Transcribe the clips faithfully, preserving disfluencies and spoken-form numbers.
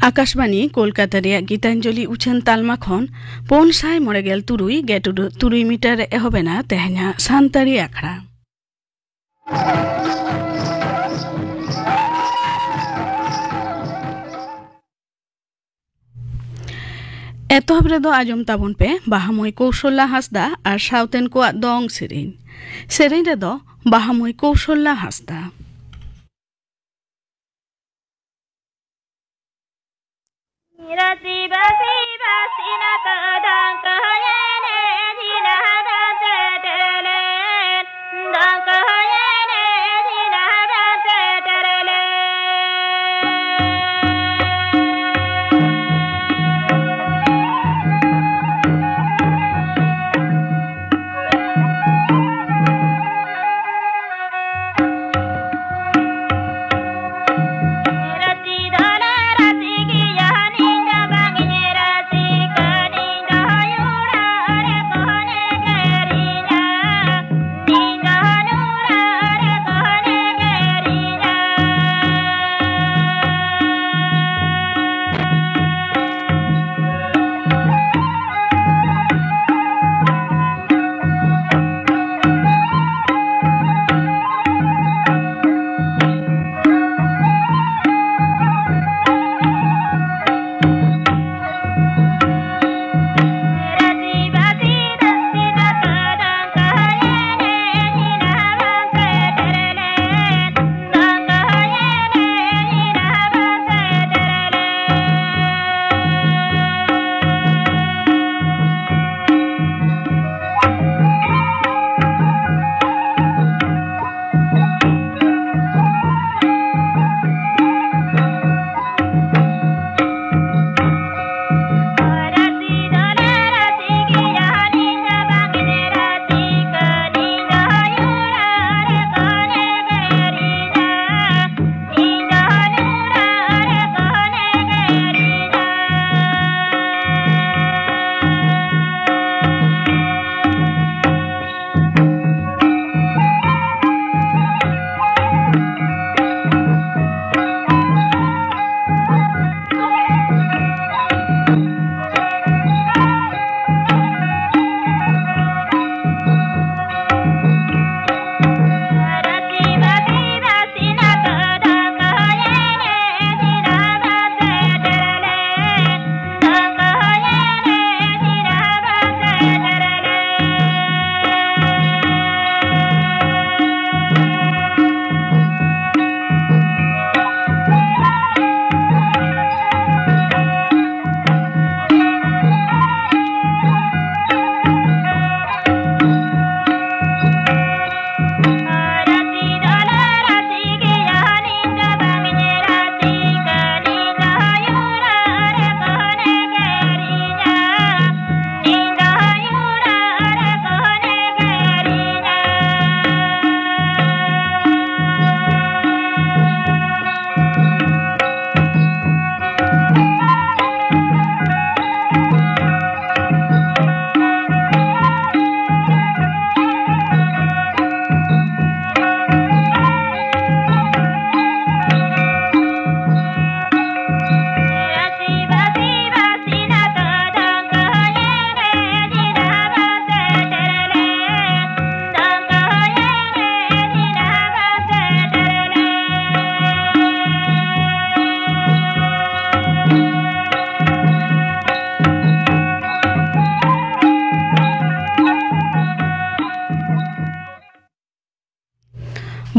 ᱟᱠᱟᱥᱵᱟᱱᱤ ᱠᱳᱞᱠᱟᱛᱟ ᱨᱮᱭᱟᱜ ᱜᱤᱛᱟᱧᱡᱚᱞᱤ ᱩᱪᱷᱟᱹᱱ ᱛᱟᱞᱢᱟ ᱠᱷᱚᱱ ᱯᱩᱱ ᱥᱟᱭ ᱢᱚᱬᱮ ᱜᱮᱞ ᱛᱩᱨᱩᱭ ᱜᱮᱴ ᱩᱰᱟᱹᱜ ᱛᱩᱨᱩᱭ ᱢᱤᱴᱟᱨ ᱨᱮ ᱮᱦᱚᱵ ᱮᱱᱟ ᱛᱮᱦᱮᱧᱟᱜ ᱥᱟᱱᱛᱟᱲᱤ ᱟᱠᱷᱲᱟ᱾ ᱮᱛᱚᱦᱚᱵ ᱨᱮᱫᱚ ᱟᱸᱡᱚᱢ ᱛᱟᱵᱚᱱ ᱯᱮ ᱵᱟᱦᱟ ᱢᱟᱹᱭ ᱠᱳᱥᱚᱞᱟ ᱦᱟᱸᱥᱫᱟ ᱟᱨ ᱥᱟᱶᱛᱮᱱ ᱠᱚᱣᱟᱜ ᱫᱚᱝ ᱥᱮᱨᱮᱧ᱾ ᱥᱮᱨᱮᱧ ᱨᱮᱫᱚ ᱵᱟᱦᱟ ᱢᱟᱹᱭ ᱠᱳᱥᱚᱞᱟ ᱦᱟᱸᱥᱫᱟ᱾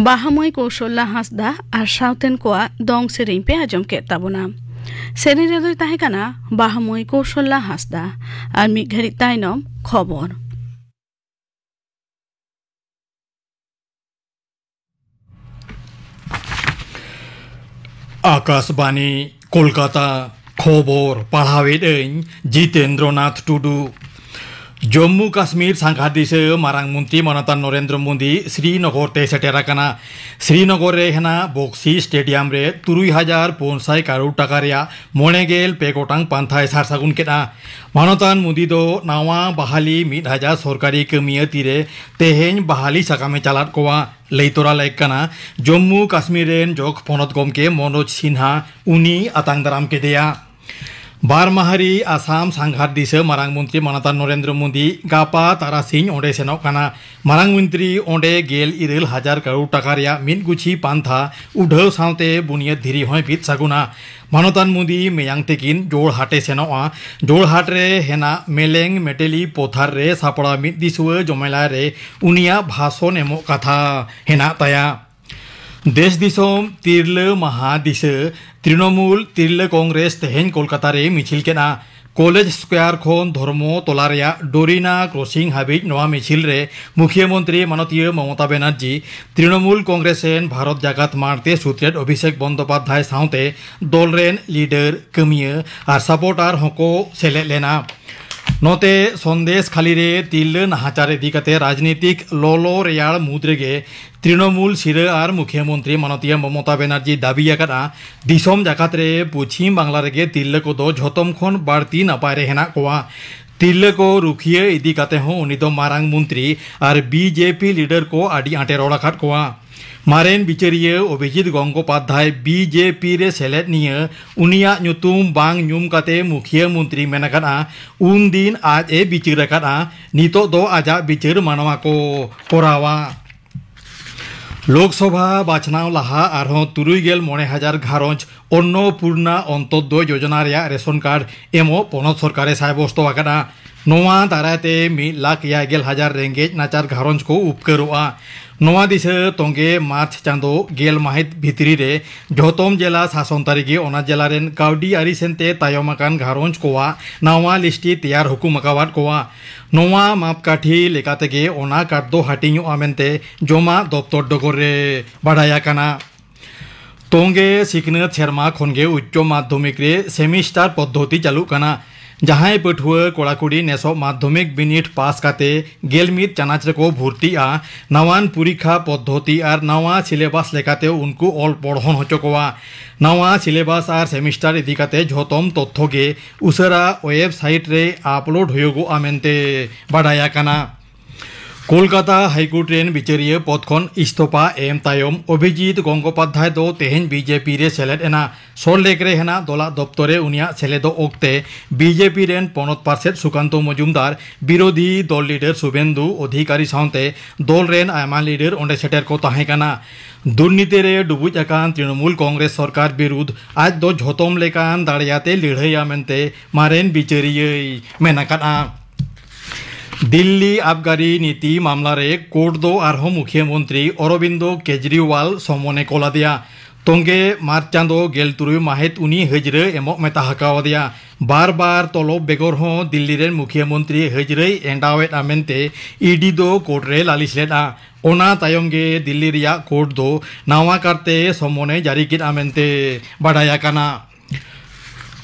ᱵᱟᱦᱟ ᱢᱟᱹᱭ ᱠᱳᱥᱚᱞᱞᱟ ᱦᱟᱸᱥᱫᱟ ᱟᱨ ᱥᱟᱶᱛᱮᱱ ᱠᱚᱣᱟᱜ ᱫᱚᱝ ᱥᱮᱨᱮᱧ ᱯᱮ ᱟᱸᱡᱚᱢ ᱠᱮᱫ ᱛᱟᱵᱚᱱᱟ᱾ ᱥᱮᱨᱮᱧ ᱨᱮᱫᱚᱭ ᱛᱟᱦᱮᱸ ᱠᱟᱱᱟ ᱵᱟᱦᱟ ᱢᱟᱹᱭ ᱠᱳᱥᱚᱞᱞᱟ ᱦᱟᱸᱥᱫᱟ᱾ ᱟᱨ ᱢᱤᱫ ᱜᱷᱟᱹᱲᱤᱡ ᱛᱟᱭᱱᱚᱢ ᱠᱷᱚᱵᱚᱨ᱾ ᱟᱠᱟᱥᱵᱟᱱᱤ, ᱠᱳᱞᱠᱟᱛᱟ᱾ ᱠᱷᱚᱵᱚᱨ ᱯᱟᱲᱦᱟᱣᱮᱫ ᱟᱹᱧ ᱡᱤᱛᱮᱱᱫᱨᱚᱱᱟᱛᱷ ᱴᱩᱰᱩ᱾ ᱡᱚᱢᱢᱩ ᱠᱟᱥᱢᱤᱨ ᱥᱟᱸᱜᱷᱟᱨ ᱫᱤᱥᱟᱹ ᱢᱟᱨᱟᱝ ᱢᱚᱱᱛᱨᱤ ᱢᱟᱱᱚᱛᱟᱱ ᱱᱚᱨᱮᱱᱫᱨᱚ ᱢᱳᱫᱤ ᱥᱨᱤᱱᱚᱜᱚᱨ ᱛᱮᱭ ᱥᱮᱴᱮᱨ ᱟᱠᱟᱱᱟ᱾ ᱥᱨᱤᱱᱚᱜᱚᱨ ᱨᱮ ᱦᱮᱱᱟᱜ ᱵᱚᱠᱥᱤ ᱥᱴᱮᱰᱤᱭᱟᱢ ᱨᱮ ᱛᱩᱨᱩᱭ ᱦᱟᱡᱟᱨ ᱯᱩᱱ ᱥᱟᱭ ᱠᱟᱨᱳᱲ ᱴᱟᱠᱟ ᱨᱮᱭᱟᱜ ᱢᱚᱬᱮ ᱜᱮᱞ ᱯᱮ ᱜᱚᱴᱟᱝ ᱯᱟᱱᱛᱷᱟᱭ ᱥᱟᱨ ᱥᱟᱹᱜᱩᱱ ᱠᱮᱫᱼᱟ᱾ ᱢᱟᱱᱚᱛᱟᱱ ᱢᱳᱫᱤ ᱫᱚ ᱱᱟᱣᱟ ᱵᱟᱦᱟᱞᱤ ᱢᱤᱫ ᱦᱟᱡᱟᱨ ᱥᱚᱨᱠᱟᱨᱤ ᱠᱟᱹᱢᱤᱭᱟᱹ ᱛᱤᱨᱮ ᱛᱮᱦᱮᱧ ᱵᱟᱦᱟᱞᱤ ᱥᱟᱠᱟᱢᱮ ᱪᱟᱞᱟᱫ ᱠᱚᱣᱟ᱾ ᱞᱟᱹᱭ ᱛᱚᱨᱟ ᱞᱮᱠ ᱠᱟᱱᱟ, ᱡᱚᱢᱢᱩ ᱠᱟᱥᱢᱤᱨ ᱨᱮᱱ ᱡᱚᱜᱽ ᱯᱚᱱᱚᱛ ᱜᱚᱢᱠᱮ ᱢᱚᱱᱳᱡᱽ ᱥᱤᱱᱦᱟ ᱩᱱᱤ ᱟᱛᱟᱝ ᱫᱟᱨᱟᱢ ᱠᱮᱫᱮᱭᱟ᱾ ᱵᱟᱨ ᱢᱟᱦᱟᱨᱤ ᱟᱥᱟᱢ ᱥᱟᱸᱜᱷᱟᱨ ᱫᱤᱥᱟᱹ ᱢᱟᱨᱟᱝ ᱢᱚᱱᱛᱨᱤ ᱢᱟᱱᱚᱛᱟᱱ ᱱᱚᱨᱮᱱᱫᱨᱚ ᱢᱳᱫᱤ ᱜᱟᱯᱟ ᱛᱟᱨᱟᱥᱤᱧ ᱚᱸᱰᱮ ᱥᱮᱱᱚᱜ ᱠᱟᱱᱟ᱾ ᱢᱟᱨᱟᱝ ᱢᱚᱱᱛᱨᱤ ᱚᱸᱰᱮ ᱜᱮᱞ ᱤᱨᱟᱹᱞ ᱦᱟᱡᱟᱨ ᱠᱟᱨᱳᱲ ᱴᱟᱠᱟ ᱨᱮᱭᱟᱜ ᱢᱤᱫ ᱜᱩᱪᱷᱤ ᱯᱟᱱᱛᱷᱟ ᱩᱰᱷᱟᱹᱣ ᱥᱟᱶᱛᱮ ᱵᱩᱱᱤᱭᱟᱹᱫ ᱫᱷᱤᱨᱤ ᱦᱚᱸᱭ ᱵᱤᱫ ᱥᱟᱹᱜᱩᱱᱟ᱾ ᱢᱟᱱᱚᱛᱟᱱ ᱢᱳᱫᱤ ᱢᱮᱭᱟᱝ ᱛᱤᱠᱤᱱ ᱡᱳᱲᱦᱟᱴᱮ ᱥᱮᱱᱚᱜᱼᱟ᱾ ᱡᱳᱲᱦᱟᱴ ᱨᱮ ᱦᱮᱱᱟᱜ ᱢᱮᱞᱮᱝ ᱢᱮᱴᱮᱞᱤ ᱯᱚᱛᱷᱟᱨ ᱨᱮ ᱥᱟᱯᱲᱟᱣ ᱢᱤᱫ ᱫᱤᱥᱩᱣᱟᱹ ᱡᱚᱢᱮᱞᱟᱭ ᱨᱮ ᱩᱱᱤᱭᱟᱜ ᱵᱷᱟᱥᱚᱱ ᱮᱢᱚᱜ ᱠᱟᱛᱷᱟ ᱦᱮᱱᱟᱜ ᱛᱟᱭᱟ᱾ ᱫᱮᱥ ᱫᱤᱥᱚᱢ ᱛᱤᱨᱞᱟᱹ ᱢᱟᱦᱟ ᱫᱤᱥᱟᱹ᱾ ᱛᱨᱤᱱᱚᱢᱩᱞ ᱛᱤᱨᱞᱟᱹ ᱠᱚᱝᱜᱨᱮᱥ ᱛᱮᱦᱮᱧ ᱠᱳᱞᱠᱟᱛᱟ ᱨᱮ ᱢᱤᱪᱷᱤᱞ ᱠᱮᱫᱼᱟ᱾ ᱠᱚᱞᱮᱡᱽ ᱥᱠᱚᱭᱟᱨ ᱠᱷᱚᱱ ᱫᱷᱚᱨᱢᱚ ᱛᱚᱞᱟ ᱨᱮᱭᱟᱜ ᱰᱳᱨᱤᱱᱟ ᱠᱨᱚᱥᱤᱝ ᱦᱟᱹᱵᱤᱡ ᱱᱚᱣᱟ ᱢᱤᱪᱷᱤᱞ ᱨᱮ ᱢᱩᱠᱷᱤᱭᱟᱹ ᱢᱚᱱᱛᱨᱤ ᱢᱟᱱᱚᱛᱤᱭᱟᱹ ᱢᱚᱢᱚᱛᱟ ᱵᱮᱱᱟᱨᱡᱤ, ᱛᱨᱤᱱᱚᱢᱩᱞ ᱠᱚᱝᱜᱨᱮᱥ ᱨᱮᱱ ᱵᱷᱟᱨᱚᱛ ᱡᱟᱠᱟᱛ ᱢᱟᱲᱛᱮ ᱥᱩᱛᱨᱮᱛ ᱚᱵᱷᱤᱥᱮᱠ ᱵᱚᱱᱫᱳᱯᱟᱫᱽᱫᱷᱟᱭ ᱥᱟᱶᱛᱮ ᱫᱚᱞ ᱨᱮᱱ ᱞᱤᱰᱟᱨ, ᱠᱟᱹᱢᱤᱭᱟᱹ ᱟᱨ ᱥᱟᱯᱳᱨᱴᱟᱨ ᱦᱚᱸᱠᱚ ᱥᱮᱞᱮᱫ ᱞᱮᱱᱟ᱾ ᱱᱚᱛᱮ ᱥᱚᱱᱫᱮᱥ ᱠᱷᱟᱹᱞᱤ ᱨᱮ ᱛᱤᱨᱞᱟᱹ ᱱᱟᱦᱟᱪᱟᱨ ᱤᱫᱤ ᱠᱟᱛᱮ ᱨᱟᱡᱽᱱᱤᱛᱤᱠ ᱞᱚᱞᱚ ᱨᱮᱭᱟᱲ ᱢᱩᱫᱽ ᱨᱮᱜᱮ ᱛᱨᱤᱱᱚᱢᱩᱞ ᱥᱤᱨᱟᱹ ᱟᱨ ᱢᱩᱠᱷᱤᱭᱟᱹ ᱢᱚᱱᱛᱨᱤ ᱢᱟᱱᱚᱛᱤᱭᱟᱹ ᱢᱚᱢᱚᱛᱟ ᱵᱮᱱᱟᱨᱡᱤ ᱫᱟᱹᱵᱤ ᱟᱠᱟᱫᱼᱟ, ᱫᱤᱥᱚᱢ ᱡᱟᱠᱟᱛ ᱨᱮ ᱯᱚᱪᱷᱤᱢ ᱵᱟᱝᱞᱟ ᱨᱮᱜᱮ ᱛᱤᱨᱞᱟᱹ ᱠᱚᱫᱚ ᱡᱷᱚᱛᱚᱢ ᱠᱷᱚᱱ ᱵᱟᱹᱲᱛᱤ ᱱᱟᱯᱟᱭ ᱨᱮ ᱦᱮᱱᱟᱜ ᱠᱚᱣᱟ᱾ ᱛᱤᱨᱞᱟᱹ ᱠᱚ ᱨᱩᱠᱷᱤᱭᱟᱹ ᱤᱫᱤ ᱠᱟᱛᱮ ᱦᱚᱸ ᱩᱱᱤ ᱫᱚ ᱢᱟᱨᱟᱝ ᱢᱚᱱᱛᱨᱤ ᱟᱨ ᱵᱤ ᱡᱮ ᱯᱤ ᱞᱤᱰᱟᱨ ᱠᱚ ᱟᱹᱰᱤ ᱟᱸᱴᱮ ᱨᱚᱲ ᱟᱠᱟᱫ ᱠᱚᱣᱟ᱾ ᱢᱟᱨᱮᱱ ᱵᱤᱪᱟᱹᱨᱤᱭᱟᱹ ᱚᱵᱷᱤᱡᱤᱛ ᱜᱚᱝᱜᱳᱯᱟᱫᱽᱫᱷᱟᱭ ᱵᱤ ᱡᱮ ᱯᱤ ᱨᱮ ᱥᱮᱞᱮᱫ ᱱᱤᱭᱟᱹ ᱩᱱᱤᱭᱟᱜ ᱧᱩᱛᱩᱢ ᱵᱟᱝ ᱧᱩᱢ ᱠᱟᱛᱮ ᱢᱩᱠᱷᱤᱭᱟᱹ ᱢᱚᱱᱛᱨᱤ ᱢᱮᱱ ᱟᱠᱟᱫᱼᱟ, ᱩᱱᱫᱤᱱ ᱟᱡ ᱮ ᱵᱤᱪᱟᱹᱨ ᱟᱠᱟᱫᱼᱟ, ᱱᱤᱛᱚᱜ ᱫᱚ ᱟᱡᱟᱜ ᱵᱤᱪᱟᱹᱨ ᱢᱟᱱᱣᱟ ᱠᱚ ᱠᱚᱨᱟᱣᱟ᱾ ᱞᱳᱠᱥᱚᱵᱷᱟ ᱵᱟᱪᱷᱱᱟᱣ ᱞᱟᱦᱟ ᱟᱨᱦᱚᱸ ᱛᱩᱨᱩᱭ ᱜᱮᱞ ᱢᱚᱬᱮ ᱦᱟᱡᱟᱨ ᱜᱷᱟᱨᱚᱸᱡᱽ ᱚᱱᱱᱚᱯᱩᱨᱱᱟ ᱚᱱᱛᱳᱫᱚᱭ ᱡᱳᱡᱚᱱᱟ ᱨᱮᱭᱟᱜ ᱨᱮᱥᱚᱱ ᱠᱟᱨᱰ ᱮᱢᱚᱜ ᱯᱚᱱᱚᱛ ᱥᱚᱨᱠᱟᱨᱮ ᱥᱟᱭᱵᱚᱥᱛᱚ ᱟᱠᱟᱫᱼᱟ᱾ ᱱᱚᱣᱟ ᱫᱟᱨᱟᱭ ᱛᱮ ᱢᱤᱫ ᱞᱟᱠᱷ ᱮᱭᱟᱭ ᱜᱮᱞ ᱦᱟᱡᱟᱨ ᱨᱮᱸᱜᱮᱡ ᱱᱟᱪᱟᱨ ᱜᱷᱟᱨᱚᱸᱡᱽ ᱠᱚ ᱩᱯᱠᱟᱹᱨᱚᱜᱼᱟ᱾ ᱱᱚᱣᱟ ᱫᱤᱥᱟᱹ ᱛᱚᱸᱜᱮ ᱢᱟᱨᱪ ᱪᱟᱸᱫᱚ ᱜᱮᱞ ᱢᱟᱹᱦᱤᱛ ᱵᱷᱤᱛᱨᱤ ᱨᱮ ᱡᱷᱚᱛᱚᱢ ᱡᱮᱞᱟ ᱥᱟᱥᱚᱱ ᱛᱟᱹᱨᱤ ᱜᱮ ᱚᱱᱟ ᱡᱮᱞᱟ ᱨᱮᱱ ᱠᱟᱹᱣᱰᱤ ᱟᱹᱨᱤ ᱥᱮᱱᱛᱮ ᱛᱟᱭᱚᱢ ᱟᱠᱟᱱ ᱜᱷᱟᱨᱚᱸᱡᱽ ᱠᱚᱣᱟᱜ ᱱᱟᱣᱟ ᱞᱤᱥᱴᱤ ᱛᱮᱭᱟᱨ ᱦᱩᱠᱩᱢ ᱟᱠᱟᱣᱟᱫ ᱠᱚᱣᱟ᱾ ᱱᱚᱣᱟ ᱢᱟᱯᱠᱟᱴᱷᱤ ᱞᱮᱠᱟ ᱛᱮᱜᱮ ᱚᱱᱟ ᱠᱟᱨᱰ ᱫᱚ ᱦᱟᱹᱴᱤᱧᱚᱜᱼᱟ ᱢᱮᱱᱛᱮ ᱡᱚᱢᱟᱜ ᱫᱚᱯᱛᱚᱨ ᱰᱚᱜᱚᱨ ᱨᱮ ᱵᱟᱰᱟᱭ ᱟᱠᱟᱱᱟ᱾ ᱛᱚᱸᱜᱮ ᱥᱤᱠᱷᱱᱟᱹᱛ ᱥᱮᱨᱢᱟ ᱠᱷᱚᱱᱜᱮ ᱩᱪᱪᱚ ᱢᱟᱫᱽᱫᱷᱚᱢᱤᱠ ᱨᱮ ᱥᱮᱢᱤᱥᱴᱟᱨ ᱯᱚᱫᱽᱫᱷᱚᱛᱤ ᱪᱟᱹᱞᱩᱜ ᱠᱟᱱᱟ᱾ ᱡᱟᱦᱟᱸᱭ ᱯᱟᱹᱴᱷᱩᱣᱟᱹ ᱠᱚᱲᱟᱠᱩᱲᱤ ᱱᱮᱥᱚᱜ ᱢᱟᱫᱽᱫᱷᱚᱢᱤᱠ ᱵᱤᱱᱤᱰ ᱯᱟᱥ ᱠᱟᱛᱮ ᱜᱮᱞ ᱢᱤᱫ ᱪᱟᱱᱟᱪ ᱨᱮᱠᱚ ᱵᱷᱩᱨᱛᱤᱜᱼᱟ, ᱱᱟᱣᱟᱱ ᱯᱚᱨᱤᱠᱠᱷᱟ ᱯᱚᱫᱽᱫᱷᱚᱛᱤ ᱟᱨ ᱱᱟᱣᱟ ᱥᱤᱞᱮᱵᱟᱥ ᱞᱮᱠᱟᱛᱮ ᱩᱱᱠᱩ ᱚᱞ ᱯᱚᱲᱦᱚᱱ ᱦᱚᱪᱚ ᱠᱚᱣᱟ᱾ ᱱᱟᱣᱟ ᱥᱤᱞᱮᱵᱟᱥ ᱟᱨ ᱥᱮᱢᱤᱥᱴᱟᱨ ᱤᱫᱤ ᱠᱟᱛᱮ ᱡᱷᱚᱛᱚᱢ ᱛᱚᱛᱛᱷᱚ ᱜᱮ ᱩᱥᱟᱹᱨᱟ ᱳᱭᱮᱵᱥᱟᱭᱤᱴ ᱨᱮ ᱟᱯᱞᱳᱰ ᱦᱩᱭᱩᱜᱚᱜᱼᱟ ᱢᱮᱱᱛᱮ ᱵᱟᱰᱟᱭ ᱟᱠᱟᱱᱟ᱾ ᱠᱳᱞᱠᱟᱛᱟ ᱦᱟᱭᱠᱳᱨᱴ ᱨᱮᱱ ᱵᱤᱪᱟᱹᱨᱤᱭᱟᱹ ᱯᱚᱫᱽ ᱠᱷᱚᱱ ᱤᱥᱛᱚᱯᱷᱟ ᱮᱢ ᱛᱟᱭᱚᱢ ᱚᱵᱷᱤᱡᱤᱛ ᱜᱚᱝᱜᱳᱯᱟᱫᱽᱫᱷᱟᱭ ᱫᱚ ᱛᱮᱦᱮᱧ ᱵᱤᱡᱮᱯᱤ ᱨᱮ ᱥᱮᱞᱮᱫ ᱮᱱᱟ᱾ ᱥᱚᱞᱴ ᱞᱮᱠ ᱨᱮ ᱦᱮᱱᱟᱜ ᱫᱚᱞᱟᱜ ᱫᱚᱯᱛᱚᱨ ᱨᱮ ᱩᱱᱤᱭᱟᱜ ᱥᱮᱞᱮᱫᱚᱜ ᱚᱠᱛᱮ ᱵᱤᱡᱮᱯᱤ ᱨᱮᱱ ᱯᱚᱱᱚᱛ ᱯᱟᱨᱥᱮᱛ ᱥᱩᱠᱟᱱᱛᱚ ᱢᱚᱡᱩᱢᱫᱟᱨ, ᱵᱤᱨᱳᱫᱷᱤ ᱫᱚᱞ ᱞᱤᱰᱟᱨ ᱥᱩᱵᱮᱱᱫᱩ ᱚᱫᱷᱤᱠᱟᱨᱤ ᱥᱟᱶᱛᱮ ᱫᱚᱞ ᱨᱮᱱ ᱟᱭᱢᱟ ᱞᱤᱰᱟᱨ ᱚᱸᱰᱮ ᱥᱮᱴᱮᱨ ᱠᱚ ᱛᱟᱦᱮᱸ ᱠᱟᱱᱟ᱾ ᱫᱩᱨᱱᱤᱛᱤ ᱨᱮ ᱰᱩᱵᱩᱡ ᱟᱠᱟᱱ ᱛᱨᱤᱱᱚᱢᱩᱞ ᱠᱚᱝᱜᱨᱮᱥ ᱥᱚᱨᱠᱟᱨ ᱵᱤᱨᱩᱫᱷ ᱟᱡ ᱫᱚ ᱡᱷᱚᱛᱚᱢ ᱞᱮᱠᱟᱱ ᱫᱟᱲᱮᱭᱟᱛᱮ ᱞᱟᱹᱲᱦᱟᱹᱭᱟ ᱢᱮᱱᱛᱮ ᱢᱟᱨᱮᱱ ᱵᱤᱪᱟᱹᱨᱤᱭᱟᱹᱭ ᱢᱮᱱ ᱟᱠᱟᱫᱼᱟ᱾ ᱫᱤᱞᱞᱤ ᱟᱵᱜᱟᱨᱤ ᱱᱤᱛᱤ ᱢᱟᱢᱞᱟ ᱨᱮ ᱠᱳᱨᱴ ᱫᱚ ᱟᱨᱦᱚᱸ ᱢᱩᱠᱷᱭᱟᱹ ᱢᱚᱱᱛᱨᱤ ᱚᱨᱚᱵᱤᱱᱫᱚ ᱠᱮᱡᱨᱤᱣᱟᱞ ᱥᱚᱢᱚᱱᱮ ᱠᱚᱞ ᱟᱫᱮᱭᱟ᱾ ᱛᱚᱸᱜᱮ ᱢᱟᱨᱪ ᱪᱟᱸᱫᱚ ᱜᱮᱞ ᱛᱩᱨᱩᱭ ᱢᱟᱹᱦᱤᱛ ᱩᱱᱤ ᱦᱟᱹᱡᱨᱟᱹ ᱮᱢᱚᱜ ᱢᱮᱛᱟ ᱟᱠᱟᱣᱟᱫᱮᱭᱟ᱾ ᱵᱟᱨ ᱵᱟᱨ ᱛᱚᱞᱚᱵ ᱵᱮᱜᱚᱨ ᱦᱚᱸ ᱫᱤᱞᱞᱤ ᱨᱮᱱ ᱢᱩᱠᱷᱭᱟᱹ ᱢᱚᱱᱛᱨᱤ ᱦᱟᱹᱡᱨᱟᱹᱭ ᱮᱸᱰᱟᱣᱮᱫᱼᱟ ᱢᱮᱱᱛᱮ ᱤᱰᱤ ᱫᱚ ᱠᱳᱨᱴ ᱨᱮ ᱞᱟᱹᱞᱤᱥ ᱞᱮᱫᱼᱟ᱾ ᱚᱱᱟ ᱛᱟᱭᱚᱢ ᱜᱮ ᱫᱤᱞᱞᱤ ᱨᱮᱭᱟᱜ ᱠᱳᱨᱴ ᱫᱚ ᱱᱟᱣᱟ ᱠᱟᱨᱛᱮ ᱥᱚᱢᱚᱱᱮ ᱡᱟᱹᱨᱤ ᱠᱮᱫᱼᱟ ᱢᱮᱱᱛᱮ ᱵᱟᱰᱟᱭ ᱟᱠᱟᱱᱟ᱾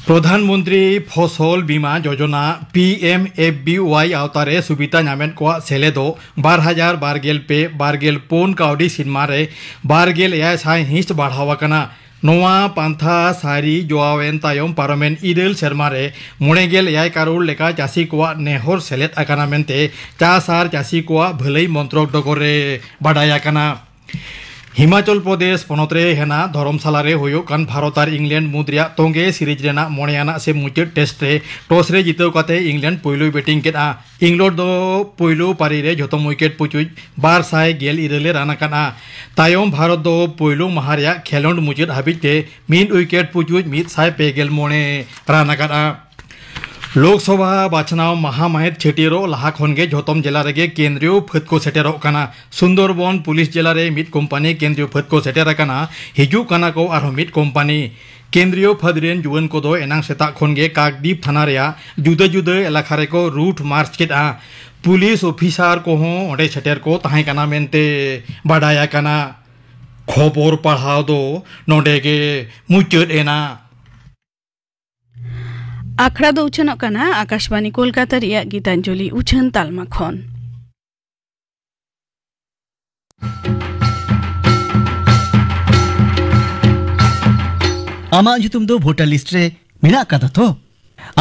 ᱯᱨᱚᱫᱷᱟᱱ ᱢᱚᱱᱛᱨᱤ ᱯᱷᱚᱥᱚᱞ ᱵᱤᱢᱟ ᱡᱳᱡᱚᱱᱟ, P M F B Y, ᱟᱣᱛᱟ ᱨᱮ ᱥᱩᱵᱤᱫᱷᱟ ᱧᱟᱢᱮᱫ ᱠᱚᱣᱟᱜ ᱥᱮᱞᱮᱫᱚᱜ ᱵᱟᱨ ᱦᱟᱡᱟᱨ ᱵᱟᱨ ᱜᱮᱞ ᱯᱮ ᱵᱟᱨ ᱜᱮᱞ ᱯᱩᱱ ᱠᱟᱹᱣᱰᱤ ᱥᱤᱱᱢᱟ ᱨᱮ ᱵᱟᱨ ᱜᱮᱞ ᱮᱭᱟᱭ ᱥᱟᱭ ᱦᱤᱸᱥ ᱵᱟᱲᱦᱟᱣ ᱟᱠᱟᱱᱟ᱾ ᱱᱚᱣᱟ ᱯᱟᱱᱛᱷᱟ ᱥᱟᱹᱨᱤ ᱡᱚᱣᱟᱣᱮᱱ ᱛᱟᱭᱚᱢ ᱯᱟᱨᱚᱢᱮᱱ ᱤᱨᱟᱹᱞ ᱥᱮᱨᱢᱟ ᱨᱮ ᱢᱚᱬᱮ ᱜᱮᱞ ᱮᱭᱟᱭ ᱠᱟᱨᱳᱲ ᱞᱮᱠᱟ ᱪᱟᱹᱥᱤ ᱠᱚᱣᱟᱜ ᱱᱮᱦᱚᱨ ᱥᱮᱞᱮᱫ ᱟᱠᱟᱱᱟ ᱢᱮᱱᱛᱮ ᱪᱟᱥ ᱟᱨ ᱪᱟᱹᱥᱤ ᱠᱚᱣᱟᱜ ᱵᱷᱟᱹᱞᱟᱹᱭ ᱢᱚᱱᱛᱨᱚᱠ ᱰᱚᱜᱚᱨ ᱨᱮ ᱵᱟᱰᱟᱭ ᱟᱠᱟᱱᱟ᱾ ᱦᱤᱢᱟᱪᱚᱞ ᱯᱨᱚᱫᱮᱥ ᱯᱚᱱᱚᱛ ᱨᱮ ᱦᱮᱱᱟᱜ ᱫᱷᱚᱨᱚᱢᱥᱟᱞᱟ ᱨᱮ ᱦᱩᱭᱩᱜ ᱠᱟᱱ ᱵᱷᱟᱨᱚᱛ ᱟᱨ ᱤᱝᱞᱮᱱᱰ ᱢᱩᱫᱽ ᱨᱮᱭᱟᱜ ᱛᱚᱸᱜᱮ ᱥᱤᱨᱤᱡᱽ ᱨᱮᱱᱟᱜ ᱢᱚᱬᱮ ᱟᱱᱟᱜ ᱥᱮ ᱢᱩᱪᱟᱹᱫ ᱴᱮᱥᱴ ᱨᱮ ᱴᱚᱥ ᱨᱮ ᱡᱤᱛᱟᱹᱣ ᱠᱟᱛᱮ ᱤᱝᱞᱮᱱᱰ ᱯᱩᱭᱞᱩᱭ ᱵᱮᱴᱤᱝ ᱠᱮᱫᱼᱟ᱾ ᱤᱝᱞᱮᱱᱰ ᱫᱚ ᱯᱩᱭᱞᱩ ᱯᱟᱹᱨᱤ ᱨᱮ ᱡᱷᱚᱛᱚᱢ ᱩᱭᱠᱮᱴ ᱯᱩᱪᱩᱡ ᱵᱟᱨ ᱥᱟᱭ ᱜᱮᱞ ᱤᱨᱟᱹᱞ ᱮ ᱨᱟᱱ ᱟᱠᱟᱫᱼᱟ᱾ ᱛᱟᱭᱚᱢ ᱵᱷᱟᱨᱚᱛ ᱫᱚ ᱯᱩᱭᱞᱩ ᱢᱟᱦᱟ ᱨᱮᱭᱟᱜ ᱠᱷᱮᱞᱚᱸᱰ ᱢᱩᱪᱟᱹᱫ ᱦᱟᱹᱵᱤᱡ ᱛᱮ ᱢᱤᱫ ᱩᱭᱠᱮᱴ ᱯᱩᱪᱩᱡ ᱢᱤᱫ ᱥᱟᱭ ᱯᱮ ᱜᱮᱞ ᱢᱚᱬᱮ ᱨᱟᱱ ᱟᱠᱟᱫᱼᱟ᱾ ᱞᱳᱠᱥᱚᱵᱷᱟ ᱵᱟᱪᱷᱱᱟᱣ ᱢᱟᱦᱟ ᱢᱟᱹᱦᱤᱛ ᱪᱷᱟᱹᱴᱭᱟᱹᱨᱚᱜ ᱞᱟᱦᱟ ᱠᱷᱚᱱ ᱜᱮ ᱡᱷᱚᱛᱚᱢ ᱡᱮᱞᱟ ᱨᱮᱜᱮ ᱠᱮᱱᱫᱨᱤᱭᱚ ᱯᱷᱟᱹᱫ ᱠᱚ ᱥᱮᱴᱮᱨᱚᱜ ᱠᱟᱱᱟ᱾ ᱥᱩᱱᱫᱚᱨᱵᱚᱱ ᱯᱩᱞᱤᱥ ᱡᱮᱞᱟ ᱨᱮ ᱢᱤᱫ ᱠᱳᱢᱯᱟᱱᱤ ᱠᱮᱱᱫᱨᱤᱭᱚ ᱯᱷᱟᱹᱫ ᱠᱚ ᱥᱮᱴᱮᱨ ᱟᱠᱟᱱᱟ᱾ ᱦᱤᱡᱩᱜ ᱠᱟᱱᱟ ᱠᱚ ᱟᱨᱦᱚᱸ ᱢᱤᱫ ᱠᱳᱢᱯᱟᱱᱤ᱾ ᱠᱮᱱᱫᱨᱤᱭᱚ ᱯᱷᱟᱹᱫ ᱨᱮᱱ ᱡᱩᱣᱟᱹᱱ ᱠᱚᱫᱚ ᱮᱱᱟᱝ ᱥᱮᱛᱟᱜ ᱠᱷᱚᱱ ᱜᱮ ᱠᱟᱠᱫᱤᱯ ᱛᱷᱟᱱᱟ ᱨᱮᱭᱟᱜ ᱡᱩᱫᱟᱹ ᱡᱩᱫᱟᱹ ᱮᱞᱟᱠᱟ ᱨᱮᱠᱚ ᱨᱩᱴ ᱢᱟᱨᱪ ᱠᱮᱫᱼᱟ᱾ ᱯᱩᱞᱤᱥ ᱚᱯᱷᱤᱥᱟᱨ ᱠᱚᱦᱚᱸ ᱚᱸᱰᱮ ᱥᱮᱴᱮᱨ ᱠᱚ ᱛᱟᱦᱮᱸ ᱠᱟᱱᱟ ᱢᱮᱱᱛᱮ ᱵᱟᱰᱟᱭ ᱟᱠᱟᱱᱟ᱾ ᱠᱷᱚᱵᱚᱨ ᱯᱟᱲᱦᱟᱣ ᱫᱚ ᱱᱚᱰᱮ ᱜᱮ ᱢᱩᱪᱟᱹᱫ ᱮᱱᱟ᱾ ᱟᱠᱷᱲᱟ ᱫᱚ ᱩᱪᱷᱟᱹᱱᱚᱜ ᱠᱟᱱᱟ ᱟᱠᱟᱥᱵᱟᱱᱤ ᱠᱳᱞᱠᱟᱛᱟ ᱨᱮᱭᱟᱜ ᱜᱤᱛᱟᱧᱡᱚᱞᱤ ᱩᱪᱷᱟᱹᱱ ᱛᱟᱞᱢᱟ ᱠᱷᱚᱱ᱾ ᱟᱢᱟᱜ ᱧᱩᱛᱩᱢ ᱫᱚ ᱵᱷᱳᱴᱟᱨ ᱞᱤᱥᱴ ᱨᱮ ᱢᱮᱱᱟᱜ ᱟᱠᱟᱫᱟ ᱛᱚ?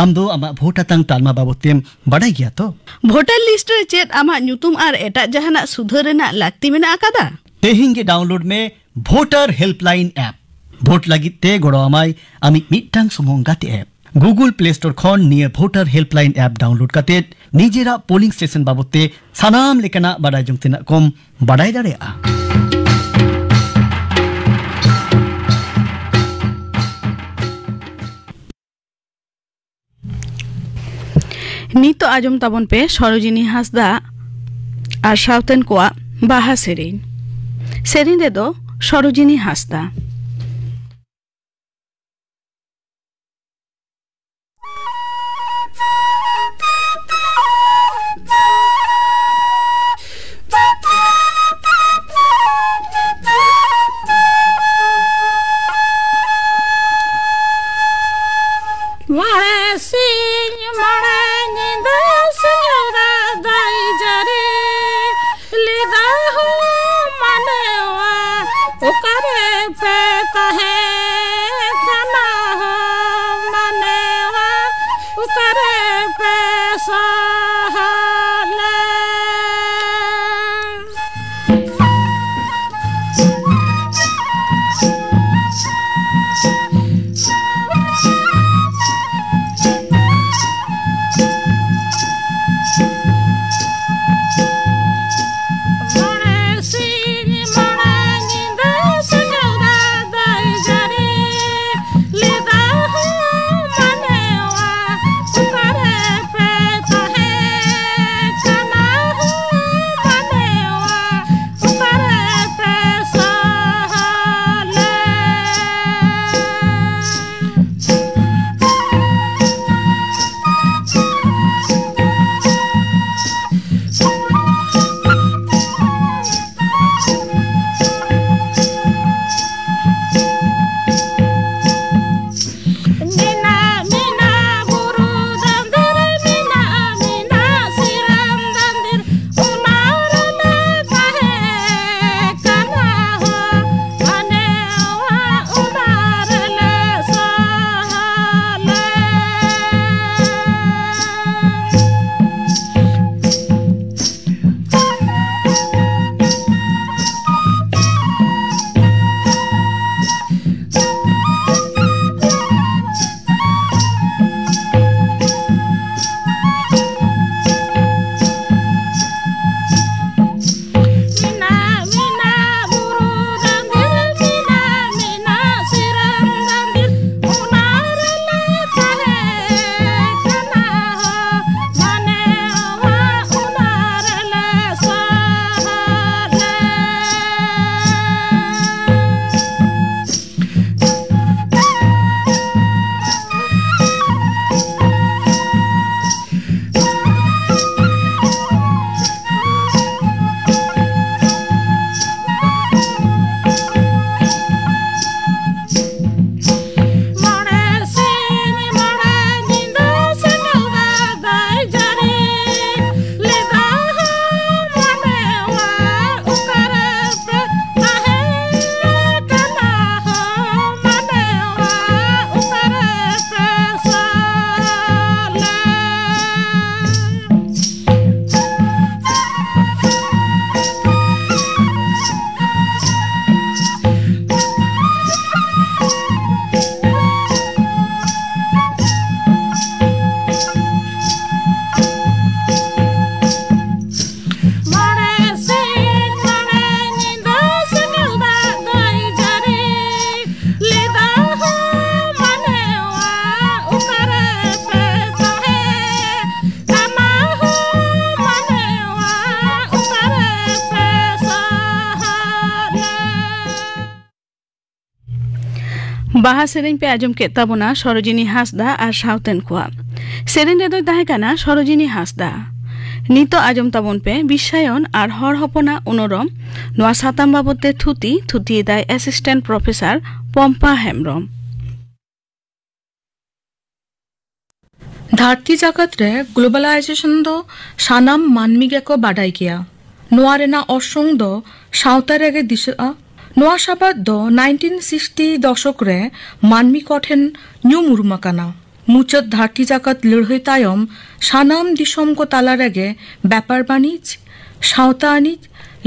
ᱟᱢ ᱫᱚ ᱟᱢᱟᱜ ᱵᱷᱳᱴ ᱦᱟᱛᱟᱝ ᱛᱟᱞᱢᱟ ᱵᱟᱵᱚᱫ ᱛᱮᱢ ᱵᱟᱰᱟᱭ ᱜᱮᱭᱟ ᱛᱚ? ᱵᱷᱳᱴᱟᱨ ᱞᱤᱥᱴ ᱨᱮ ᱪᱮᱫ ᱟᱢᱟᱜ ᱧᱩᱛᱩᱢ ᱟᱨ ᱮᱴᱟᱜ ᱡᱟᱦᱟᱱᱟᱜ ᱥᱩᱫᱷᱟᱹ ᱨᱮᱱᱟᱜ ᱞᱟᱹᱠᱛᱤ ᱢᱮᱱᱟᱜ ᱟᱠᱟᱫᱟ? ᱛᱮᱦᱮᱧ ᱜᱮ ᱰᱟᱣᱩᱱᱞᱳᱰ ᱢᱮ ᱵᱷᱳᱴᱟᱨ ᱦᱮᱞᱯᱞᱟᱭᱤᱱ ᱮᱯ᱾ ᱵᱷᱳᱴ ᱞᱟᱹᱜᱤᱫ ᱛᱮ ᱜᱚᱲᱚ ᱟᱢᱟᱭ ᱟᱢᱤᱡ ᱢᱤᱫᱴᱟᱝ ᱥᱩᱢᱩᱝ ᱜᱟᱛᱮ ᱮᱯ᱾ ᱜᱩᱜᱩᱞ ᱯᱞᱮ ᱥᱴᱳᱨ ᱠᱷᱚᱱ ᱱᱤᱭᱟᱹ ᱵᱷᱳᱴᱟᱨ ᱦᱮᱞᱯᱞᱟᱭᱤᱱ ᱮᱯ ᱰᱟᱣᱩᱱᱞᱳᱰ ᱠᱟᱛᱮ ᱱᱤᱡᱮᱨᱟᱜ ᱯᱳᱞᱤᱝ ᱥᱴᱮᱥᱚᱱ ᱵᱟᱵᱚᱫ ᱛᱮ ᱥᱟᱱᱟᱢ ᱞᱮᱠᱟᱱᱟᱜ ᱵᱟᱰᱟᱭ ᱡᱚᱝ ᱛᱮᱱᱟᱜ ᱠᱚᱢ ᱵᱟᱰᱟᱭ ᱫᱟᱲᱮᱭᱟᱜᱼᱟ᱾ ᱱᱤᱛᱚᱜ ᱟᱸᱡᱚᱢ ᱛᱟᱵᱚᱱ ᱯᱮ ᱥᱚᱨᱳᱡᱤᱱᱤ ᱦᱟᱸᱥᱫᱟ ᱟᱨ ᱥᱟᱶᱛᱮᱱ ᱠᱚᱣᱟᱜ ᱵᱟᱦᱟ ᱥᱮᱨᱮᱧ᱾ ᱥᱮᱨᱮᱧ ᱨᱮᱫᱚ ᱥᱚᱨᱳᱡᱤᱱᱤ ᱦᱟᱸᱥᱫᱟ᱾ ᱢᱚᱬᱮ ᱥᱤᱧ ᱢᱚᱬᱮ ᱧᱤᱫᱟᱹ ᱥᱤᱧᱚᱛ ᱫᱟᱜ ᱫᱟᱭ ᱡᱟᱹᱲᱤ ᱞᱮᱫᱟ ᱦᱳ ᱢᱟᱱᱣᱟ, ᱚᱠᱟᱨᱮ ᱯᱮ ᱵᱟᱦᱟ ᱥᱮᱨᱮᱧ ᱯᱮ ᱟᱸᱡᱚᱢ ᱠᱮᱫ ᱛᱟᱵᱚᱱᱟ ᱥᱚᱨᱳᱡᱤᱱᱤ ᱦᱟᱸᱥᱫᱟ ᱟᱨ ᱥᱟᱶᱛᱮᱱ ᱠᱚᱣᱟᱜ᱾ ᱥᱮᱨᱮᱧ ᱨᱮᱫᱚᱭ ᱛᱟᱦᱮᱸ ᱠᱟᱱᱟ ᱥᱚᱨᱳᱡᱤᱱᱤ ᱦᱟᱸᱥᱫᱟ᱾ ᱱᱤᱛᱚᱜ ᱟᱸᱡᱚᱢ ᱛᱟᱵᱚᱱ ᱯᱮ ᱵᱤᱥᱥᱟᱭᱚᱱ ᱟᱨ ᱦᱚᱲ ᱦᱚᱯᱚᱱᱟᱜ ᱩᱱᱩᱨᱚᱢ᱾ ᱱᱚᱣᱟ ᱥᱟᱛᱟᱢ ᱵᱟᱵᱚᱛ ᱛᱮ ᱛᱷᱩᱛᱤ, ᱛᱷᱩᱛᱤᱭᱮᱫᱟᱭ ᱮᱥᱤᱥᱴᱮᱱᱴ ᱯᱨᱚᱯᱷᱮᱥᱚᱨ ᱯᱚᱢᱯᱟ ᱦᱮᱢᱵᱽᱨᱚᱢ᱾ ᱫᱷᱟᱹᱨᱛᱤ ᱡᱟᱠᱟᱛ ᱨᱮ ᱜᱞᱳᱵᱟᱞᱟᱭᱡᱮᱥᱚᱱ ᱫᱚ ᱥᱟᱱᱟᱢ ᱢᱟᱹᱱᱢᱤ ᱜᱮᱠᱚ ᱵᱟᱰᱟᱭ ᱜᱮᱭᱟ᱾ ᱱᱚᱣᱟ ᱨᱮᱱᱟᱜ ᱚᱨᱥᱚᱝ ᱫᱚ ᱥᱟᱶᱛᱟ ᱨᱮᱜᱮ ᱫᱤᱥᱟᱹᱜᱼᱟ᱾ ᱱᱚᱣᱟ ᱥᱟᱵᱟᱫ ᱫᱚ ᱱᱟᱭᱤᱱᱴᱤᱱ ᱥᱤᱠᱥᱴᱤ ᱫᱚᱥᱚᱠ ᱨᱮ ᱢᱟᱹᱱᱢᱤ ᱠᱚᱴᱷᱮᱱ ᱧᱩᱢ ᱩᱨᱩᱢ ᱟᱠᱟᱱᱟ᱾ ᱢᱩᱪᱟᱹᱫ ᱫᱷᱟᱹᱨᱛᱤ ᱡᱟᱠᱟᱛ ᱞᱟᱹᱲᱦᱟᱹᱭ ᱛᱟᱭᱚᱢ ᱥᱟᱱᱟᱢ ᱫᱤᱥᱚᱢ ᱠᱚ ᱛᱟᱞᱟ ᱨᱮᱜᱮ ᱵᱮᱯᱟᱨ ᱵᱟᱹᱱᱤᱡᱽ, ᱥᱟᱶᱛᱟ ᱟᱹᱱᱤᱡ,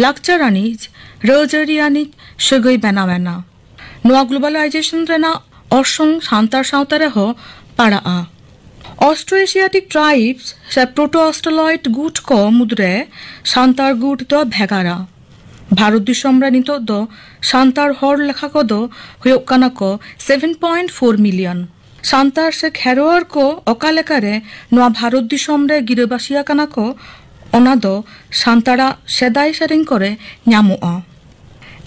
ᱞᱟᱠᱪᱟᱨ ᱟᱹᱱᱤᱡ, ᱨᱟᱹᱡᱽᱟᱹᱨᱤ ᱟᱹᱱᱤᱡ ᱥᱟᱹᱜᱟᱹᱭ ᱵᱮᱱᱟᱣ ᱮᱱᱟ᱾ ᱱᱚᱣᱟ ᱜᱞᱳᱵᱟᱞᱟᱭᱡᱮᱥᱚᱱ ᱨᱮᱱᱟᱜ ᱚᱨᱥᱚᱝ ᱥᱟᱱᱛᱟᱲ ᱥᱟᱶᱛᱟ ᱨᱮᱦᱚᱸ ᱯᱟᱲᱟᱜᱼᱟ᱾ ᱚᱥᱴᱨᱳ ᱮᱥᱤᱭᱟᱴᱤᱠ ᱴᱨᱟᱭᱤᱵᱥ ᱥᱮ ᱯᱨᱳᱴᱳ ᱚᱥᱴᱨᱳᱞᱚᱭᱤᱰ ᱜᱩᱴ ᱠᱚ ᱢᱩᱫᱽᱨᱮ ᱥᱟᱱᱛᱟᱲ ᱜᱩᱴ ᱫᱚ ᱵᱷᱮᱜᱟᱨᱟ᱾ ᱵᱷᱟᱨᱚᱛ ᱫᱤᱥᱚᱢ ᱨᱮ ᱱᱤᱛᱚᱜ ᱫᱚ ᱥᱟᱱᱛᱟᱲ ᱦᱚᱲ ᱞᱮᱠᱷᱟ ᱠᱚᱫᱚ ᱦᱩᱭᱩᱜ ᱠᱟᱱᱟ ᱠᱚ seven point four million. Santal ᱥᱮ ᱠᱷᱮᱨᱣᱟᱲ ᱠᱚ ᱚᱠᱟ ᱞᱮᱠᱟᱨᱮ ᱱᱚᱣᱟ ᱵᱷᱟᱨᱚᱛ ᱫᱤᱥᱚᱢ ᱨᱮ ᱜᱤᱨᱟᱹᱵᱟᱹᱥᱤ ᱟᱠᱟᱱᱟ ᱠᱚ, ᱚᱱᱟ ᱫᱚ ᱥᱟᱱᱛᱟᱲᱟᱜ ᱥᱮᱫᱟᱭ ᱥᱮᱨᱮᱧ ᱠᱚᱨᱮ ᱧᱟᱢᱚᱜᱼᱟ᱾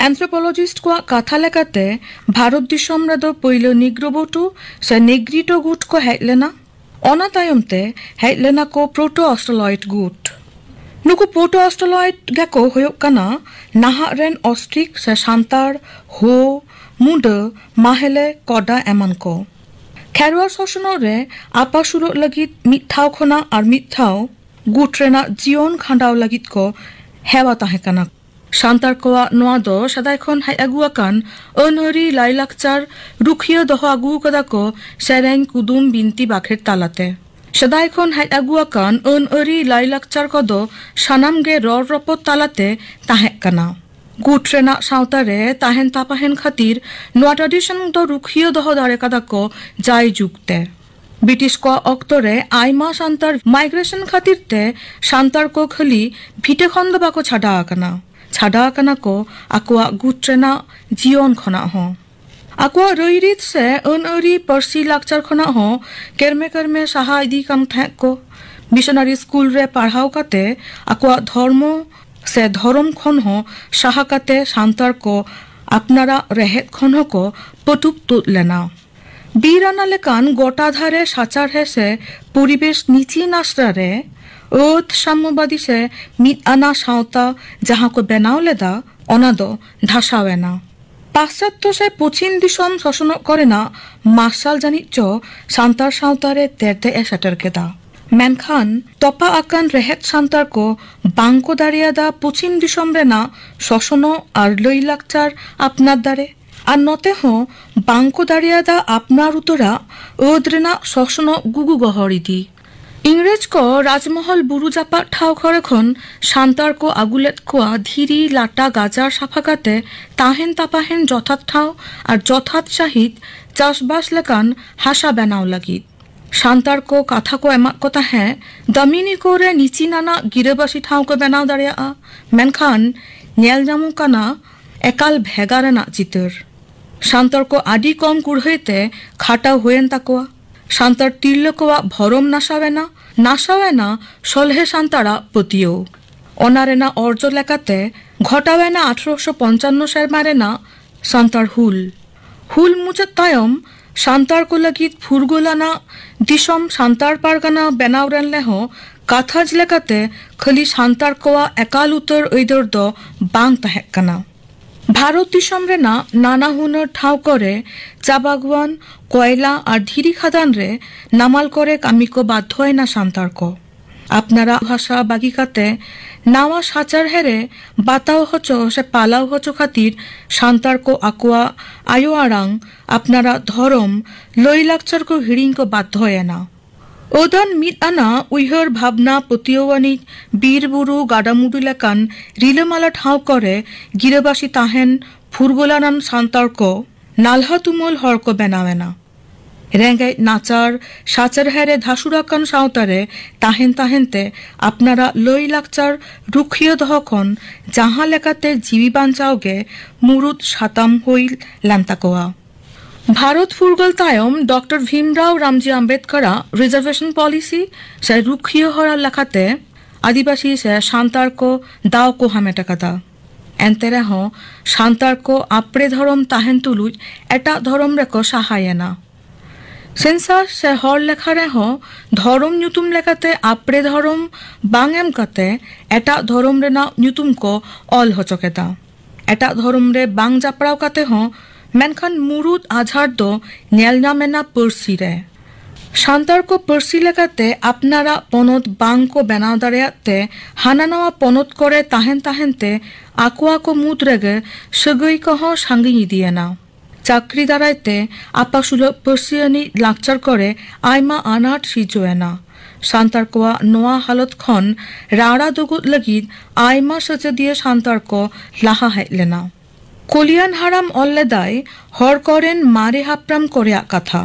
ᱮᱱᱛᱷᱨᱳᱯᱳᱞᱚᱡᱤᱥᱴ ᱠᱚᱣᱟᱜ ᱠᱟᱛᱷᱟ ᱞᱮᱠᱟᱛᱮ, ᱵᱷᱟᱨᱚᱛ ᱫᱤᱥᱚᱢ ᱨᱮᱫᱚ ᱯᱳᱭᱞᱳ ᱱᱤᱜᱽᱨᱳᱵᱳᱴᱩ ᱥᱮ ᱱᱮᱜᱽᱨᱤᱴᱳ ᱜᱩᱴ ᱠᱚ ᱦᱮᱡ ᱞᱮᱱᱟ᱾ ᱚᱱᱟ ᱛᱟᱭᱚᱢ ᱛᱮ ᱦᱮᱡ ᱞᱮᱱᱟ ᱠᱚ ᱯᱨᱳᱴᱳ ᱚᱥᱴᱨᱳᱞᱚᱭᱤᱰ ᱜᱩᱴ᱾ ᱱᱩᱠᱩ ᱯᱨᱳᱴᱳ ᱚᱥᱴᱨᱳᱞᱚᱭᱤᱰ ᱜᱮᱠᱚ ᱦᱩᱭᱩᱜ ᱠᱟᱱᱟ ᱱᱟᱦᱟᱜ ᱨᱮᱱ ᱚᱥᱴᱨᱤᱠ ᱥᱮ ᱥᱟᱱᱛᱟᱲ, ᱦᱳ, ᱢᱩᱰᱟᱹ, ᱢᱟᱦᱮᱞᱮ, ᱠᱚᱰᱟ ᱮᱢᱟᱱ ᱠᱚ᱾ ᱠᱷᱮᱨᱣᱟᱲ ᱥᱚᱥᱚᱱᱚᱜ ᱨᱮ ᱟᱯᱟᱥᱩᱨᱚᱜ ᱞᱟᱹᱜᱤᱫ ᱢᱤᱫ ᱴᱷᱟᱶ ᱠᱷᱚᱱᱟᱜ ᱟᱨ ᱢᱤᱫ ᱴᱷᱟᱶ ᱜᱩᱴ ᱨᱮᱱᱟᱜ ᱡᱤᱭᱚᱱ ᱠᱷᱟᱸᱰᱟᱣ ᱞᱟᱹᱜᱤᱫ ᱠᱚ ᱦᱮᱣᱟ ᱛᱟᱦᱮᱸ ᱠᱟᱱᱟ᱾ ᱥᱟᱱᱛᱟᱲ ᱠᱚᱣᱟᱜ ᱱᱚᱣᱟ ᱫᱚ ᱥᱮᱫᱟᱭ ᱠᱷᱚᱱ ᱦᱮᱡ ᱟᱹᱜᱩ ᱟᱠᱟᱱ ᱟᱹᱱ ᱟᱹᱨᱤ ᱞᱟᱭᱞᱟᱠᱪᱟᱨ ᱨᱩᱠᱷᱤᱭᱟᱹ ᱫᱚᱦᱚ ᱟᱹᱜᱩ ᱟᱠᱟᱫᱟ ᱠᱚ ᱥᱮᱨᱮᱧ, ᱠᱩᱫᱩᱢ, ᱵᱤᱱᱛᱤ ᱵᱟᱠᱷᱮᱲ ᱛᱟᱞᱟᱛᱮ᱾ ᱥᱮᱫᱟᱭ ᱠᱷᱚᱱ ᱦᱮᱡ ᱟᱹᱜᱩ ᱟᱠᱟᱱ ᱟᱹᱱ ᱟᱹᱨᱤ ᱞᱟᱭᱞᱟᱠᱪᱟᱨ ᱠᱚᱫᱚ ᱥᱟᱱᱟᱢ ᱜᱮ ᱨᱚᱲ ᱨᱚᱯᱚᱫ ᱛᱟᱞᱟᱛᱮ ᱛᱟᱦᱮᱸ ᱠᱟᱱᱟ᱾ ᱜᱩᱴ ᱨᱮᱱᱟᱜ ᱥᱟᱶᱛᱟ ᱨᱮ ᱛᱟᱦᱮᱱ ᱛᱟᱯᱟᱦᱮᱱ ᱠᱷᱟᱹᱛᱤᱨ ᱱᱚᱣᱟ ᱴᱨᱟᱰᱤᱥᱚᱱ ᱫᱚ ᱨᱩᱠᱷᱤᱭᱟᱹ ᱫᱚᱦᱚ ᱫᱟᱲᱮ ᱠᱟᱫᱟ ᱠᱚ ᱡᱟᱭ ᱡᱩᱜᱽ ᱛᱮ᱾ ᱵᱨᱤᱴᱤᱥ ᱠᱚᱣᱟᱜ ᱚᱠᱛᱚ ᱨᱮ ᱟᱭᱢᱟ ᱥᱟᱱᱛᱟᱲ ᱢᱟᱭᱜᱨᱮᱥᱚᱱ ᱠᱷᱟᱹᱛᱤᱨ ᱛᱮ ᱥᱟᱱᱛᱟᱲ ᱠᱚ ᱠᱷᱟᱹᱞᱤ ᱵᱷᱤᱴᱟᱹ ᱠᱷᱚᱱ ᱫᱚ ᱵᱟᱠᱚ ᱪᱷᱟᱰᱟ ᱟᱠᱟᱱᱟ, ᱪᱷᱟᱰᱟ ᱟᱠᱟᱱᱟ ᱠᱚ ᱟᱠᱚᱣᱟᱜ ᱜᱩᱴ ᱨᱮᱱᱟᱜ ᱡᱤᱭᱚᱱ ᱠᱷᱚᱱᱟᱜ ᱦᱚᱸ᱾ ᱟᱠᱚᱣᱟᱜ ᱨᱟᱹᱭᱨᱤᱛ ᱥᱮ ᱟᱹᱱ ᱟᱹᱨᱤ, ᱯᱟᱹᱨᱥᱤ, ᱞᱟᱠᱪᱟᱨ ᱠᱷᱚᱱᱟᱜ ᱦᱚᱸ ᱠᱮᱨᱢᱮ ᱠᱮᱨᱢᱮ ᱥᱟᱦᱟ ᱤᱫᱤ ᱠᱟᱱ ᱛᱟᱦᱮᱸᱫ ᱠᱚ᱾ ᱢᱤᱥᱚᱱᱟᱨᱤ ᱥᱠᱩᱞ ᱨᱮ ᱯᱟᱲᱦᱟᱣ ᱠᱟᱛᱮ ᱟᱠᱚᱣᱟᱜ ᱫᱷᱚᱨᱢᱚ ᱥᱮ ᱫᱷᱚᱨᱚᱢ ᱠᱷᱚᱱ ᱦᱚᱸ ᱥᱟᱦᱟ ᱠᱟᱛᱮ ᱥᱟᱱᱛᱟᱲ ᱠᱚ ᱟᱯᱱᱟᱨᱟᱜ ᱨᱮᱦᱮᱫ ᱠᱷᱚᱱ ᱦᱚᱸᱠᱚ ᱯᱟᱹᱴᱩᱵ ᱛᱩᱫ ᱞᱮᱱᱟ᱾ ᱵᱤᱨ ᱟᱱᱟ ᱞᱮᱠᱟᱱ ᱜᱚᱴᱟ ᱫᱷᱟᱨᱮ ᱥᱟᱪᱟᱨᱦᱮ ᱥᱮ ᱯᱚᱨᱤᱵᱮᱥ ᱱᱤᱪᱤᱱ ᱟᱥᱲᱟ ᱨᱮ ᱟᱹᱛ ᱥᱟᱢᱢᱚᱵᱟᱫᱤ ᱥᱮ ᱢᱤᱫ ᱟᱱᱟ ᱥᱟᱶᱛᱟ ᱡᱟᱦᱟᱸ ᱠᱚ ᱵᱮᱱᱟᱣ ᱞᱮᱫᱟ, ᱚᱱᱟ ᱫᱚ ᱫᱷᱟᱥᱟᱣ ᱮᱱᱟ᱾ ᱯᱟᱥᱪᱟᱛᱛᱚ ᱥᱮ ᱯᱚᱪᱷᱤᱢ ᱫᱤᱥᱚᱢ ᱥᱚᱥᱚᱱᱚᱜ ᱠᱚᱨᱮᱱᱟᱜ ᱢᱟᱨᱥᱟᱞ ᱡᱟᱹᱱᱤᱡ ᱪᱚ ᱥᱟᱱᱛᱟᱲ ᱥᱟᱶᱛᱟ ᱨᱮ ᱛᱮᱨᱫᱮᱡ ᱮ ᱥᱮᱴᱮᱨ ᱠᱮᱫᱟ᱾ ᱢᱮᱱᱠᱷᱟᱱ ᱛᱚᱯᱟ ᱟᱠᱟᱱ ᱨᱮᱦᱮᱫ ᱥᱟᱱᱛᱟᱲ ᱠᱚ ᱵᱟᱝ ᱠᱚ ᱫᱟᱲᱮᱭᱟᱫᱟ ᱯᱚᱪᱷᱤᱢ ᱫᱤᱥᱚᱢ ᱨᱮᱱᱟᱜ ᱥᱚᱥᱚᱱᱚᱜ ᱟᱨ ᱞᱟᱹᱭᱞᱟᱠᱪᱟᱨ ᱟᱯᱱᱟᱨ ᱫᱟᱲᱮ᱾ ᱟᱨ ᱱᱚᱛᱮ ᱦᱚᱸ ᱵᱟᱝ ᱠᱚ ᱫᱟᱲᱮᱭᱟᱫᱟ ᱟᱯᱱᱟᱨ ᱩᱛᱟᱹᱨᱟᱜ ᱟᱹᱫ ᱨᱮᱱᱟᱜ ᱥᱚᱥᱱᱚᱜ ᱜᱩᱜᱩ ᱜᱚᱦᱚᱲ ᱤᱫᱤ᱾ ᱤᱝᱨᱮᱡᱽ ᱠᱚ ᱨᱟᱡᱽᱢᱚᱦᱚᱞ ᱵᱩᱨᱩ ᱡᱟᱯᱟᱜ ᱴᱷᱟᱶ ᱠᱚᱨᱮ ᱠᱷᱚᱱ ᱥᱟᱱᱛᱟᱲ ᱠᱚ ᱟᱹᱜᱩ ᱞᱮᱫ ᱠᱚᱣᱟ ᱫᱷᱤᱨᱤ ᱞᱟᱴᱟ ᱜᱟᱡᱟᱲ ᱥᱟᱯᱷᱟ ᱠᱟᱛᱮ ᱛᱟᱦᱮᱱ ᱛᱟᱯᱟᱦᱮᱱ ᱡᱚᱛᱷᱟᱛ ᱴᱷᱟᱶ ᱟᱨ ᱡᱚᱛᱷᱟᱛ ᱥᱟᱹᱦᱤᱡ ᱪᱟᱥᱵᱟᱥ ᱞᱮᱠᱟᱱ ᱦᱟᱥᱟ ᱵᱮᱱᱟᱣ ᱞᱟᱹᱜᱤᱫ᱾ ᱥᱟᱱᱛᱟᱲ ᱠᱚ ᱠᱟᱛᱷᱟ ᱠᱚ ᱮᱢᱟᱜ ᱠᱚ ᱛᱟᱦᱮᱸᱫ, ᱫᱟᱢᱤᱱᱤ ᱠᱚᱨᱮ ᱱᱤᱪᱤᱱ ᱟᱱᱟᱜ ᱜᱤᱨᱟᱹᱵᱟᱹᱥᱤ ᱴᱷᱟᱶ ᱠᱚ ᱵᱮᱱᱟᱣ ᱫᱟᱲᱮᱭᱟᱜᱼᱟ, ᱢᱮᱱᱠᱷᱟᱱ ᱧᱮᱞ ᱧᱟᱢᱚᱜ ᱠᱟᱱᱟ ᱮᱠᱟᱞ ᱵᱷᱮᱜᱟᱨ ᱨᱮᱱᱟᱜ ᱪᱤᱛᱟᱹᱨ᱾ ᱥᱟᱱᱛᱟᱲ ᱠᱚ ᱟᱹᱰᱤ ᱠᱚᱢ ᱠᱩᱲᱦᱟᱹᱭ ᱛᱮ ᱠᱷᱟᱴᱟᱣ ᱦᱩᱭᱮᱱ ᱛᱟᱠᱚᱣᱟ᱾ ᱥᱟᱱᱛᱟᱲ ᱛᱤᱨᱞᱟᱹ ᱠᱚᱣᱟᱜ ᱵᱷᱚᱨᱚᱢ ᱱᱟᱥᱟᱣ ᱮᱱᱟ, ᱱᱟᱥᱟᱣ ᱮᱱᱟ ᱥᱚᱞᱦᱮ ᱥᱟᱱᱛᱟᱲᱟᱜ ᱯᱟᱹᱛᱭᱟᱹᱣ᱾ ᱚᱱᱟ ᱨᱮᱱᱟᱜ ᱚᱨᱡᱚ ᱞᱮᱠᱟᱛᱮ ᱜᱷᱚᱴᱟᱣ ᱮᱱᱟ ᱟᱴᱷᱨᱚᱥᱚ ᱯᱚᱧᱪᱟᱱᱱᱚ ᱥᱮᱨᱢᱟ ᱨᱮᱱᱟᱜ ᱥᱟᱱᱛᱟᱲ ᱦᱩᱞ᱾ ᱦᱩᱞ ᱢᱩᱪᱟᱹᱫ ᱛᱟᱭᱚᱢ ᱥᱟᱱᱛᱟᱲ ᱠᱚ ᱞᱟᱹᱜᱤᱫ ᱯᱷᱩᱨᱜᱟᱹᱞ ᱟᱱᱟᱜ ᱫᱤᱥᱚᱢ ᱥᱟᱱᱛᱟᱲ ᱯᱟᱨᱜᱟᱱᱟ ᱵᱮᱱᱟᱣ ᱨᱮᱱ ᱨᱮᱦᱚᱸ ᱠᱟᱛᱷᱟᱡᱽ ᱞᱮᱠᱟᱛᱮ ᱠᱷᱟᱹᱞᱤ ᱥᱟᱱᱛᱟᱲ ᱠᱚᱣᱟᱜ ᱮᱠᱟᱞ ᱩᱛᱟᱹᱨ ᱟᱹᱭᱫᱟᱹᱨ ᱫᱚ ᱵᱟᱝ ᱛᱟᱦᱮᱸ ᱠᱟᱱᱟ᱾ ᱵᱷᱟᱨᱚᱛ ᱫᱤᱥᱚᱢ ᱨᱮᱱᱟᱜ ᱱᱟᱱᱟ ᱦᱩᱱᱟᱹᱨ ᱴᱷᱟᱶ ᱠᱚᱨᱮ ᱪᱟ ᱵᱟᱜᱣᱟᱱ, ᱠᱚᱭᱞᱟ ᱟᱨ ᱫᱷᱤᱨᱤ ᱠᱷᱟᱫᱟᱱ ᱨᱮ ᱱᱟᱢᱟᱞ ᱠᱚᱨᱮ ᱠᱟᱹᱢᱤ ᱠᱚ ᱵᱟᱫᱷᱚᱭᱮᱱᱟ ᱥᱟᱱᱛᱟᱲ ᱠᱚ᱾ ᱟᱯᱱᱟᱨᱟᱜ ᱵᱷᱟᱥᱟ ᱵᱟᱹᱜᱤ ᱠᱟᱛᱮ ᱱᱟᱣᱟ ᱥᱟᱪᱟᱨᱦᱮ ᱨᱮ ᱵᱟᱛᱟᱣ ᱦᱚᱪᱚ ᱥᱮ ᱯᱟᱞᱟᱣ ᱦᱚᱪᱚ ᱠᱷᱟᱹᱛᱤᱨ ᱥᱟᱱᱛᱟᱲ ᱠᱚ ᱟᱠᱚᱣᱟᱜ ᱟᱭᱳ ᱟᱲᱟᱝ, ᱟᱯᱱᱟᱨᱟᱜ ᱫᱷᱚᱨᱚᱢ, ᱞᱟᱹᱭ ᱞᱟᱠᱪᱟᱨ ᱠᱚ ᱦᱤᱲᱤᱧ ᱠᱚ ᱵᱟᱫᱷᱚᱭᱮᱱᱟ᱾ ᱟᱹᱫᱟᱹᱱ ᱢᱤᱫ ᱟᱱᱟ ᱩᱭᱦᱟᱹᱨ ᱵᱷᱟᱵᱽᱱᱟ ᱯᱟᱹᱛᱭᱟᱹᱣ ᱟᱹᱱᱤᱡ ᱵᱤᱨ ᱵᱩᱨᱩ ᱜᱟᱰᱟᱢᱩᱰᱩ ᱞᱮᱠᱟᱱ ᱨᱤᱞᱟᱹᱢᱟᱞᱟ ᱴᱷᱟᱶ ᱠᱚᱨᱮ ᱜᱤᱨᱟᱹᱵᱟᱹᱥᱤ ᱛᱟᱦᱮᱱ ᱯᱷᱩᱨᱜᱟᱹᱞᱟᱱᱟᱱ ᱥᱟᱱᱛᱟᱲ ᱠᱚ ᱱᱟᱞᱦᱟ ᱛᱩᱢᱟᱹᱞ ᱦᱚᱲ ᱠᱚ ᱵᱮᱱᱟᱣ ᱮᱱᱟ᱾ ᱨᱮᱸᱜᱮᱡ ᱱᱟᱪᱟᱨ ᱥᱟᱪᱟᱨᱦᱮ ᱨᱮ ᱫᱷᱟᱥᱩᱲ ᱟᱠᱟᱱ ᱥᱟᱶᱛᱟ ᱨᱮ ᱛᱟᱦᱮᱱ ᱛᱟᱦᱮᱱ ᱛᱮ ᱟᱯᱱᱟᱨᱟᱜ ᱞᱟᱹᱭ ᱞᱟᱠᱪᱟᱨ ᱨᱩᱠᱷᱤᱭᱟᱹ ᱫᱚᱦᱚ ᱠᱷᱚᱱ ᱡᱟᱦᱟᱸ ᱞᱮᱠᱟᱛᱮ ᱡᱤᱣᱤ ᱵᱟᱧᱪᱟᱣ ᱜᱮ ᱢᱩᱲᱩᱫ ᱥᱟᱛᱟᱢ ᱦᱩᱭ ᱞᱮᱱ ᱛᱟᱠᱚᱣᱟ᱾ ᱵᱷᱟᱨᱚᱛ ᱯᱷᱩᱨᱜᱟᱹᱞ ᱛᱟᱭᱚᱢ ᱰᱚᱠᱴᱚᱨ ᱵᱷᱤᱢᱨᱟᱣ ᱨᱟᱢᱡᱤ ᱟᱢᱵᱮᱫᱠᱚᱨᱟᱜ ᱨᱤᱡᱟᱨᱵᱷᱮᱥᱚᱱ ᱯᱚᱞᱤᱥᱤ ᱥᱮ ᱨᱩᱠᱷᱤᱭᱟᱹ ᱦᱚᱨᱟ ᱞᱮᱠᱟᱛᱮ ᱟᱹᱫᱤᱵᱟᱹᱥᱤ ᱥᱮ ᱥᱟᱱᱛᱟᱲ ᱠᱚ ᱫᱟᱣ ᱠᱚ ᱦᱟᱢᱮᱴ ᱟᱠᱟᱫᱟ᱾ ᱮᱱᱛᱮ ᱨᱮᱦᱚᱸ ᱥᱟᱱᱛᱟᱲ ᱠᱚ ᱟᱯᱲᱮ ᱫᱷᱚᱨᱚᱢ ᱛᱟᱦᱮᱱ ᱛᱩᱞᱩᱡ ᱮᱴᱟᱜ ᱫᱷᱚᱨᱚᱢ ᱨᱮᱠᱚ ᱥᱟᱦᱟᱭᱮᱱᱟ᱾ ᱥᱮᱱᱥᱟᱥ ᱥᱮ ᱦᱚᱲ ᱞᱮᱠᱷᱟ ᱨᱮᱦᱚᱸ ᱫᱷᱚᱨᱚᱢ ᱧᱩᱛᱩᱢ ᱞᱮᱠᱟᱛᱮ ᱟᱯᱲᱮ ᱫᱷᱚᱨᱚᱢ ᱵᱟᱝ ᱮᱢ ᱠᱟᱛᱮ ᱮᱴᱟᱜ ᱫᱷᱚᱨᱚᱢ ᱨᱮᱱᱟᱜ ᱧᱩᱛᱩᱢ ᱠᱚ ᱚᱞ ᱦᱚᱪᱚ ᱠᱮᱫᱟ᱾ ᱮᱴᱟᱜ ᱫᱷᱚᱨᱚᱢ ᱨᱮ ᱵᱟᱝ ᱡᱟᱯᱲᱟᱣ ᱠᱟᱛᱮ ᱦᱚᱸ, ᱢᱮᱱᱠᱷᱟᱱ ᱢᱩᱲᱩᱫ ᱟᱡᱷᱟᱨ ᱫᱚ ᱧᱮᱞ ᱧᱟᱢ ᱮᱱᱟ ᱯᱟᱹᱨᱥᱤ ᱨᱮ᱾ ᱥᱟᱱᱛᱟᱲ ᱠᱚ ᱯᱟᱹᱨᱥᱤ ᱞᱮᱠᱟᱛᱮ ᱟᱯᱱᱟᱨᱟᱜ ᱯᱚᱱᱚᱛ ᱵᱟᱝ ᱠᱚ ᱵᱮᱱᱟᱣ ᱫᱟᱲᱮᱭᱟᱜ ᱛᱮ ᱦᱟᱱᱟ ᱱᱟᱣᱟ ᱯᱚᱱᱚᱛ ᱠᱚᱨᱮ ᱛᱟᱦᱮᱱ ᱛᱟᱦᱮᱱ ᱛᱮ ᱟᱠᱚ ᱟᱠᱚ ᱢᱩᱫᱽ ᱨᱮᱜᱮ ᱥᱟᱹᱜᱟᱹᱭ ᱠᱚᱦᱚᱸ ᱥᱟᱺᱜᱤᱧ ᱤᱫᱤᱭᱮᱱᱟ᱾ ᱪᱟᱹᱠᱨᱤ ᱫᱟᱨᱟᱭ ᱛᱮ ᱟᱯᱟᱥᱩᱞᱚᱜ ᱯᱟᱹᱨᱥᱤ ᱟᱹᱱᱤᱡ ᱞᱟᱠᱪᱟᱨ ᱠᱚᱨᱮ ᱟᱭᱢᱟ ᱟᱱᱟᱴ ᱥᱤᱨᱡᱟᱹᱣ ᱮᱱᱟ᱾ ᱥᱟᱱᱛᱟᱲ ᱠᱚᱣᱟᱜ ᱱᱚᱣᱟ ᱦᱟᱞᱚᱛ ᱠᱷᱚᱱ ᱨᱟᱲᱟ ᱫᱩᱜᱩᱫ ᱞᱟᱹᱜᱤᱫ ᱟᱭᱢᱟ ᱥᱮᱪᱮᱫᱤᱭᱟᱹ ᱥᱟᱱᱛᱟᱲ ᱠᱚ ᱞᱟᱦᱟ ᱦᱮᱡ ᱞᱮᱱᱟ᱾ ᱠᱚᱞᱤᱭᱟᱱ ᱦᱟᱲᱟᱢ ᱚᱞ ᱞᱮᱫᱟᱭ ᱦᱚᱲ ᱠᱚᱨᱮᱱ ᱢᱟᱨᱮ ᱦᱟᱯᱲᱟᱢ ᱠᱚᱨᱮᱭᱟᱜ ᱠᱟᱛᱷᱟ᱾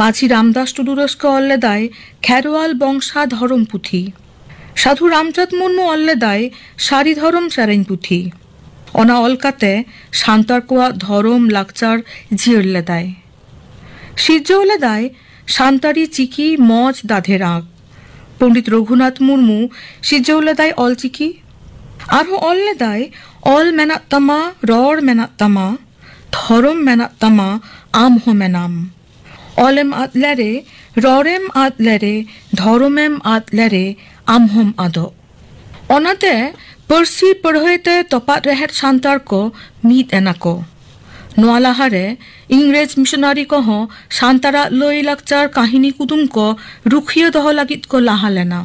ᱢᱟᱹᱡᱷᱤ ᱨᱟᱢᱫᱟᱥ ᱴᱩᱰᱩ ᱨᱟᱹᱥᱠᱟᱹ ᱚᱞ ᱞᱮᱫᱟᱭ ᱠᱷᱮᱨᱣᱟᱞ ᱵᱚᱝᱥᱟ ᱫᱷᱚᱨᱚᱢ ᱯᱩᱛᱷᱤ᱾ ᱥᱟᱹᱫᱷᱩ ᱨᱟᱢᱪᱟᱸᱫᱽ ᱢᱩᱨᱢᱩ ᱚᱞ ᱞᱮᱫᱟᱭ ᱥᱟᱹᱨᱤ ᱫᱷᱚᱨᱚᱢ ᱥᱮᱨᱮᱧ ᱯᱩᱛᱷᱤ᱾ ᱚᱱᱟ ᱚᱞ ᱠᱟᱛᱮ ᱥᱟᱱᱛᱟᱲ ᱠᱚᱣᱟᱜ ᱫᱷᱚᱨᱚᱢ ᱞᱟᱠᱪᱟᱨ ᱡᱤᱭᱟᱹᱲ ᱞᱮᱫᱟᱭ᱾ ᱥᱤᱨᱡᱟᱹᱣ ᱞᱮᱫᱟᱭ ᱥᱟᱱᱛᱟᱲᱤ ᱪᱤᱠᱤ ᱢᱚᱸᱡᱽ ᱫᱟᱫᱷᱮ ᱨᱟᱜᱽ᱾ ᱯᱚᱸᱰᱤᱛ ᱨᱚᱜᱷᱩᱱᱟᱛᱷ ᱢᱩᱨᱢᱩ ᱥᱤᱨᱡᱟᱹᱣ ᱞᱮᱫᱟᱭ ᱚᱞᱪᱤᱠᱤ᱾ ᱟᱨᱦᱚᱸ ᱚᱞ ᱞᱮᱫᱟᱭ, ᱚᱞ ᱢᱮᱱᱟᱜ ᱛᱟᱢᱟ, ᱨᱚᱲ ᱢᱮᱱᱟᱜ ᱛᱟᱢᱟ, ᱫᱷᱚᱨᱚᱢ ᱢᱮᱱᱟᱜ ᱛᱟᱢᱟ, ᱟᱢ ᱦᱚᱸ ᱢᱮᱱᱟᱢ᱾ ᱚᱞᱮᱢ ᱟᱫ ᱞᱮᱨᱮ, ᱨᱚᱲᱮᱢ ᱟᱫ ᱞᱮᱨᱮ, ᱫᱷᱚᱨᱚᱢᱮᱢ ᱟᱫ ᱞᱮᱨᱮ, ᱟᱢ ᱦᱚᱸᱢ ᱟᱫᱚᱜ᱾ ᱚᱱᱟᱛᱮ ᱯᱟᱹᱨᱥᱤ ᱯᱟᱹᱲᱦᱟᱹᱭ ᱛᱮ ᱛᱚᱯᱟᱜ ᱨᱮᱦᱮᱫ ᱥᱟᱱᱛᱟᱲ ᱠᱚ ᱢᱤᱫ ᱮᱱᱟ ᱠᱚ᱾ ᱱᱚᱣᱟ ᱞᱟᱦᱟᱨᱮ ᱤᱝᱨᱮᱡᱽ ᱢᱤᱥᱚᱱᱟᱨᱤ ᱠᱚᱦᱚᱸ ᱥᱟᱱᱛᱟᱲᱟᱜ ᱞᱟᱹᱭ ᱞᱟᱠᱪᱟᱨ ᱠᱟᱹᱦᱱᱤ ᱠᱩᱫᱩᱢ ᱠᱚ ᱨᱩᱠᱷᱤᱭᱟᱹ ᱫᱚᱦᱚ ᱞᱟᱹᱜᱤᱫ ᱠᱚ ᱞᱟᱦᱟ ᱞᱮᱱᱟ᱾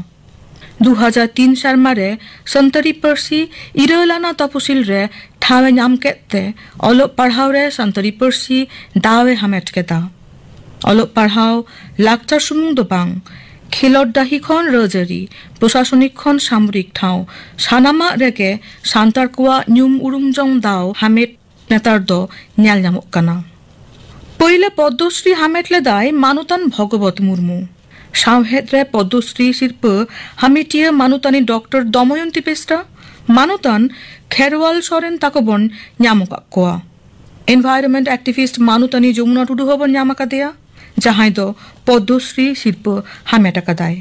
ᱫᱩ ᱦᱟᱡᱟᱨ ᱛᱤᱱ ᱥᱮᱨᱢᱟ ᱨᱮ ᱥᱟᱱᱛᱟᱲᱤ ᱯᱟᱹᱨᱥᱤ ᱤᱨᱟᱹᱞ ᱟᱱᱟᱜ ᱛᱚᱯᱚᱥᱤᱞ ᱨᱮ ᱴᱷᱟᱶ ᱮ ᱧᱟᱢ ᱠᱮᱫ ᱛᱮ ᱚᱞᱚᱜ ᱯᱟᱲᱦᱟᱣ ᱨᱮ ᱥᱟᱱᱛᱟᱲᱤ ᱯᱟᱹᱨᱥᱤ ᱫᱟᱣ ᱮ ᱦᱟᱢᱮᱴ ᱠᱮᱫᱟ᱾ ᱚᱞᱚᱜ ᱯᱟᱲᱦᱟᱣ, ᱞᱟᱠᱪᱟᱨ ᱥᱩᱢᱩᱝ ᱫᱚ ᱵᱟᱝ, ᱠᱷᱮᱞᱚᱰ ᱰᱟᱹᱦᱤ ᱠᱷᱚᱱ ᱨᱟᱡᱽᱟᱹᱨᱤ, ᱯᱨᱚᱥᱟᱥᱚᱱᱤᱠ ᱠᱷᱚᱱ ᱥᱟᱢᱚᱨᱤᱠ ᱴᱷᱟᱶ, ᱥᱟᱱᱟᱢᱟᱜ ᱨᱮᱜᱮ ᱥᱟᱱᱛᱟᱲ ᱠᱚᱣᱟᱜ ᱧᱩᱢ ᱩᱨᱩᱢ ᱡᱚᱝ ᱫᱟᱣ ᱦᱟᱢᱮᱴ ᱱᱮᱛᱟᱨ ᱫᱚ ᱧᱮᱞ ᱧᱟᱢᱚᱜ ᱠᱟᱱᱟ᱾ ᱯᱳᱭᱞᱳ ᱯᱚᱫᱽᱢᱚᱥᱨᱤ ᱦᱟᱢᱮᱴ ᱞᱮᱫᱟᱭ ᱢᱟᱱᱚᱛᱟᱱ ᱵᱷᱚᱜᱚᱵᱚᱛ ᱢᱩᱨᱢᱩ᱾ ᱥᱟᱶᱦᱮᱫ ᱨᱮ ᱯᱚᱫᱽᱢᱚᱥᱨᱤ ᱥᱤᱨᱯᱟᱹ ᱦᱟᱢᱮᱴᱤᱭᱟᱹ ᱢᱟᱱᱚᱛᱟᱱᱤ ᱰᱚᱠᱴᱚᱨ ᱫᱚᱢᱚᱭᱚᱱᱛᱤ ᱵᱮᱥᱨᱟ, ᱢᱟᱱᱚᱛᱟᱱ ᱠᱷᱮᱨᱣᱟᱞ ᱥᱚᱨᱮᱱ ᱛᱟᱠᱚ ᱵᱚᱱ ᱧᱟᱢ ᱟᱠᱟᱫ ᱠᱚᱣᱟ᱾ ᱮᱱᱵᱷᱟᱭᱨᱚᱱᱢᱮᱱᱴ ᱮᱠᱴᱤᱵᱷᱤᱥᱴ ᱢᱟᱱᱚᱛᱟᱱᱤ ᱡᱚᱢᱩᱱᱟ ᱴᱩᱰᱩ ᱦᱚᱸᱵᱚᱱ ᱧᱟᱢ ᱟᱠᱟᱫᱮᱭᱟ, ᱡᱟᱦᱟᱸᱭ ᱫᱚ ᱯᱚᱫᱽᱢᱚᱥᱨᱤ ᱥᱤᱨᱯᱟᱹ ᱦᱟᱢᱮᱴ ᱟᱠᱟᱫᱟᱭ᱾